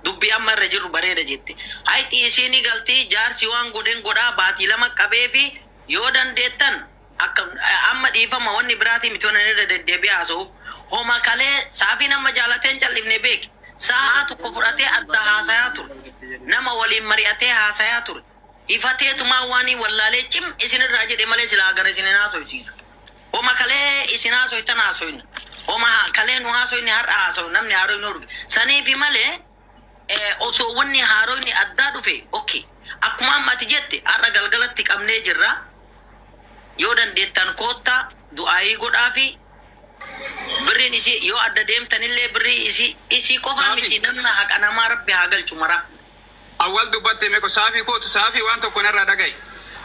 dubbii amma irra jirru bareeda jette. Hayxii isiinii galtii jaarsi waan godhen godhaa baatii 2 qabee fi yoo dandeettan Akka amma dhiifama wanni biraatii miti wannan irra deddeebi'ee haasa'uuf homa kalee saafii nama jaalateen callifne beeki. Sa'a tokko fudhatee adda haasayaa ture. Nama waliin mari'atee haasayaa ture. Ifateetumaa waan wallaalee cim isinirraa jedhe malee silaa gara isin hin haasofsiisu. Homa kalee isin haasoytan haasoyna. Homa kalee nu haasoyne har'a haasoyna namni haaroyne dhufe. Saniifi malee osoo wanni haaroyni addaa dhufe okay. Akkuma amma ati jette har'a galgalatti qabnee jirra. Yoo dandeettan koottaa du'aayii godhaafi birriin isii yoo adda deemtanillee birrii isii isii qofaa miti namna haqa namaa rabbi haa galchu maraa. Awwal dubbatte meeqo saafii kootu saafii waan tokko narraa dhaga'i.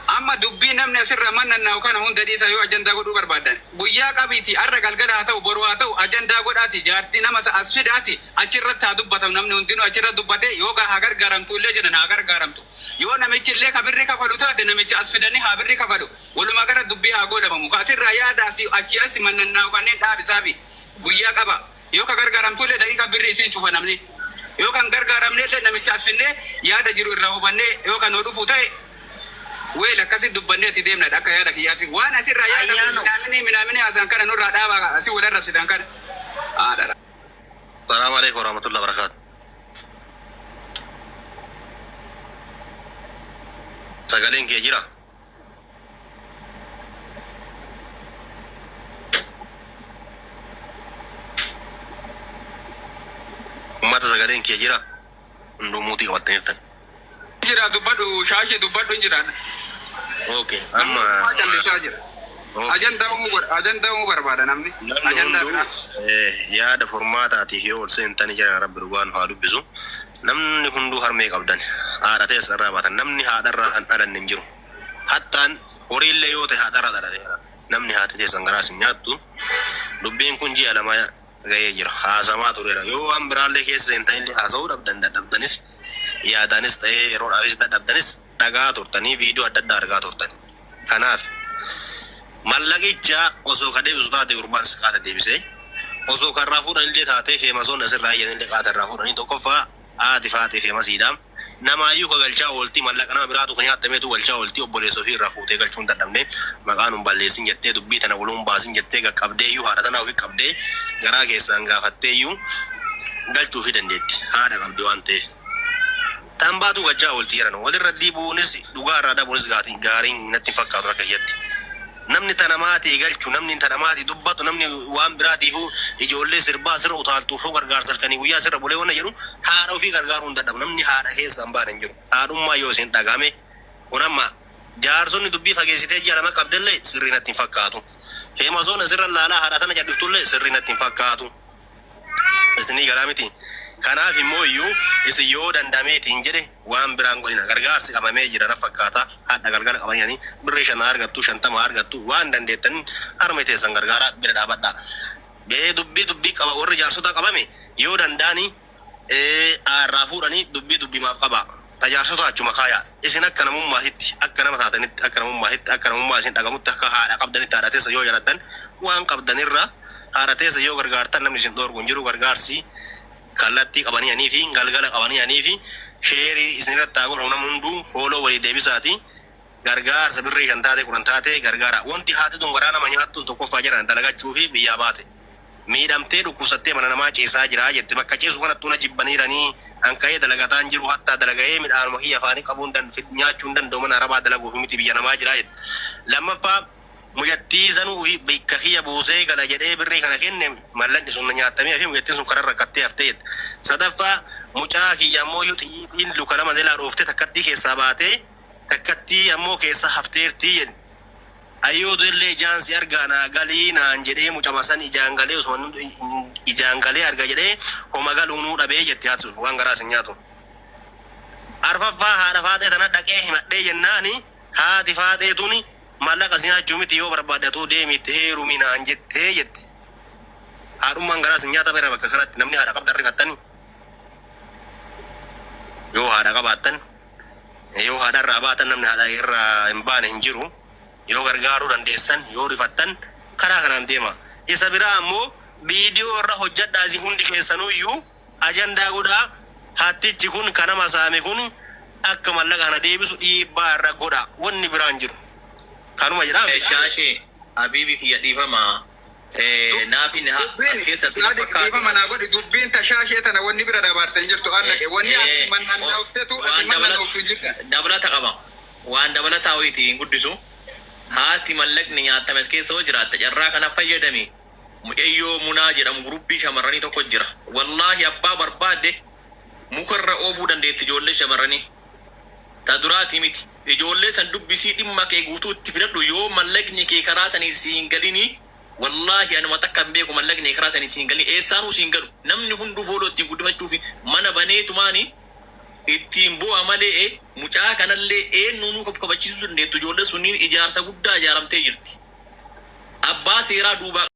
Amma dubbii namni asirra mannannaa'u kana hunda dhiisa yoo ajandaa godhuu barbaadan. Guyyaa qabiiti har'a galgala haa ta'u boru haa ta'u ajandaa godhaati jaartii nama as fidaati achirratti haa dubbatamu namni hundinuu achirra dubbate yoo haa gargaaramtu illee jedhan haa gargaaramtu. Yoo namichi illee ka birri kafalu taate namicha as fidanii haa birri kafalu. Walumaa gara dubbii haa godhamu. Asirraa yaada asii achi as mannannaa'u kanneen dhaabisaafi guyyaa qaba. Yoo ka gargaaramtu illee daqiiqa birri isiin cufa namni. Yoo kan gargaaramne illee namicha as finnee yaada jiru irraa hubannee yoo kan dhufu ta'e weel akkasi dubbannee itti deemna akka yaada kiyyaatti. Waan asirraa yaada minaamini minaamini haasaan kana nurraa dhaabaa asii wal arrabsitan kana. Haadha. Salaamu alaikum warahmatullahi wabarakatuh. Sagaleen kee jira? Uummata sagaleen kee jira? Hunduu muutii qabattaniirtan. Jira dubbadhu shaashee dubbadhu hin jiraan. Okay, amma Callisaa jira. Ajandaa uumuu godha. Ajandaa uumuu barbaada namni. Namni Ajandaa hunduu biraa. Yaada formaataatiif yoo ol seentanii jiran rabbi dhugaan haa dubbisu. Namni hunduu harmee qabdan. Haadha teessa irraa baatan. Namni haadharraa hin dhalanne hin jiru. Hattaan horiillee yoo ta'e haadharraa dhalateera. Namni haati teessan garaas hin nyaattu. Dubbiin kun ji'a lama ga'ee jira. Haasamaa tureera. Yoo waan biraallee keessa seentanillee haasa'uu dhabdan dadhabdanis yaadaanis ta'ee yeroodhaafis dadhabdanis dhagaa turtanii viidiyoo adda addaa argaa turtan. Kanaaf mallaqicha osoo ka deebisu taate gurbaan si qaata deebisee osoo karraa fuudhanillee taatee feemasoon asirraa iyyanillee qaata irraa fuudhanii tokkoffaa haati faatee feemasiidha. Namaayyuu ka galchaa ooltii mallaqa nama biraatu kan nyaatameetu galchaa ooltii obboleessa ofii irraa fuutee galchuun dadhabne maqaan hin balleessin jettee dubbii tana woluun baasin jettee qaqqabdee iyyuu haadha tana ofii qabdee garaa keessaan gaafattee iyyuu galchuufii dandeetti haadha qabdi waan ta'eef. Tan baatu galchaa ooltii jedhan walirra diibuunis dhugaa irraa dhabuunis gaariin natti hin fakkaatu akka kiyyatti. Namni tana maatii galchu, namni tana maatii dubbatu, namni waan biraatiifuu ijoollee sirbaa sirra utaaltuufuu gargaarsa halkanii guyyaa sirra bulee wanna jedhu haadha ofii gargaaruu hin dadhabu. Namni haadha keessa hin baane hin jiru. Haadhummaa yoo isin dhagame kun amma jaarsonni dubbii fageessitee ji'a lama qabdellee sirrii natti hin fakkaatu. Feemasoon asirra laalaa haadha tana jal'iftullee sirrii natti hin fakkaatu. Isinii galaa miti. Kanaaf immoo iyyuu isin yoo danda'ameetiin jedhe waan biraan godhina. Gargaarsi qabamee jira na fakkaata. Haadha galgala qabanii birrii 5 argattu 50 argattu waan dandeettan harma teessan gargaara bira dhaabadha. Bee dubbii dubbii qaba warri jaarsota qabame yoo danda'ani irraa fuudhanii dubbii dubbimaaf qaba. Tajaarsota achuma kaaya. Isin akka namummaatitti akka nama taatanitti akka namummaatitti akka namummaa isin dhagamutti akka haadha qabdanitti haadha teessa yoo jaalattan waan qabdanirra haadha teessa yoo gargaartan namni isin dhoorgu hin jiru gargaarsi kallattii qabanii fi galgala qabanii fi sheerii isinirratti haa godhamu namni hunduu fooloo walii deebisaati. Gargaarsa birrii 5 taate 10 taate gargaara. Wanti haati tun garaa nama nyaattuun tokkoffaa jedhan dalagachuu fi biyyaa baate. Miidhamtee dhukkubsattee mana namaa ceesaa jira jette bakka ceesu kanattuu na jibbaniiranii hanka'ee dalagataan jiru hattaa dalaga'ee midhaanuma kiyya afaanii qabuun nyaachuu hin danda'u mana arabaa dalaguuf miti biyya namaa jira jette. Lammaffaa mucattii sanuu bakka kiyya buusee gala jedhee birrii kana kenne mallaqni sun nyaatamee fi mucattiin sun karaa rakkattee haftee jette. Sadaffaa mucaa kiyya ammoo iyyuu xiyyiitiin luka lama jalaa dhooftee takkattii keessaa baatee takkattii ammoo keessa hafteertii jedhe. Ayyootu illee ijaan si argaa naa galii naan jedhee mucama san ijaan galee osuma ijaan galee arga jedhee homa galuunuu dhabee jette haati sun waan garaa sin nyaatu. Arfaffaa haadha faaxee tana dhaqee himadhee jennaani haati faaxee tuni mallaqa si nyaachuu miti yoo barbaadatu deemi itti heerumi naan jettee jette. Haadhummaan garaa sin nyaata beera bakka kanatti namni haadha qabdan rifattani. Yoo haadha qabaattan yoo haadha irraa baatan namni haadha irraa hin baane hin jiru. Yoo gargaaruu dandeessan yoo rifattan karaa kanaan deema. Isa biraa ammoo viidiyoo irra hojjedhaa isin hundi keessanuyyuu ajandaa godhaa hattichi kun kan nama saame kun akka mallaqa kana deebisu dhiibbaa irra godha wanni biraan jiru. Kanuma jedhaa miti. Shaashee Habiibi kiyya dhiifama. Naafi as Dubbiin keessa si Saadiq fakkaate. dhiifama naa godhi dubbiin tashaashee tana wanni bira dabaarte hin jirtu aan naqe wanni as mannannooftetu asi Waan mannannooftu hin jirta. dabalata qaba. Waan dabalataa wayiiti hin guddisu. Haati mallaqni nyaatame as keessa hoo jiraatte carraa kana fayyadami. Mucayyoo Munaa jedhamu guruppii shamarranii tokko jira. Wallaahi abbaa barbaadde mukarra oofuu dandeetti ijoollee shamarranii. Ta duraati miti. Ijoollee san dubbisii dhimma kee guutuu itti fidadhu yoo mallaqni kee karaa sanii si hin galinii wallaahi anuma takka hin beeku mallaqni karaa sanii si hin galini eessaanuu si hin galu. Namni hunduu fooloo ittiin guddifachuuf mana baneetumaani ittiin bu'a malee mucaa kanallee eenyuunuu of kabachiisuu dandeettu ijoollee sunniin ijaarsa guddaa ijaaramtee jirti. Abbaa seeraa duubaa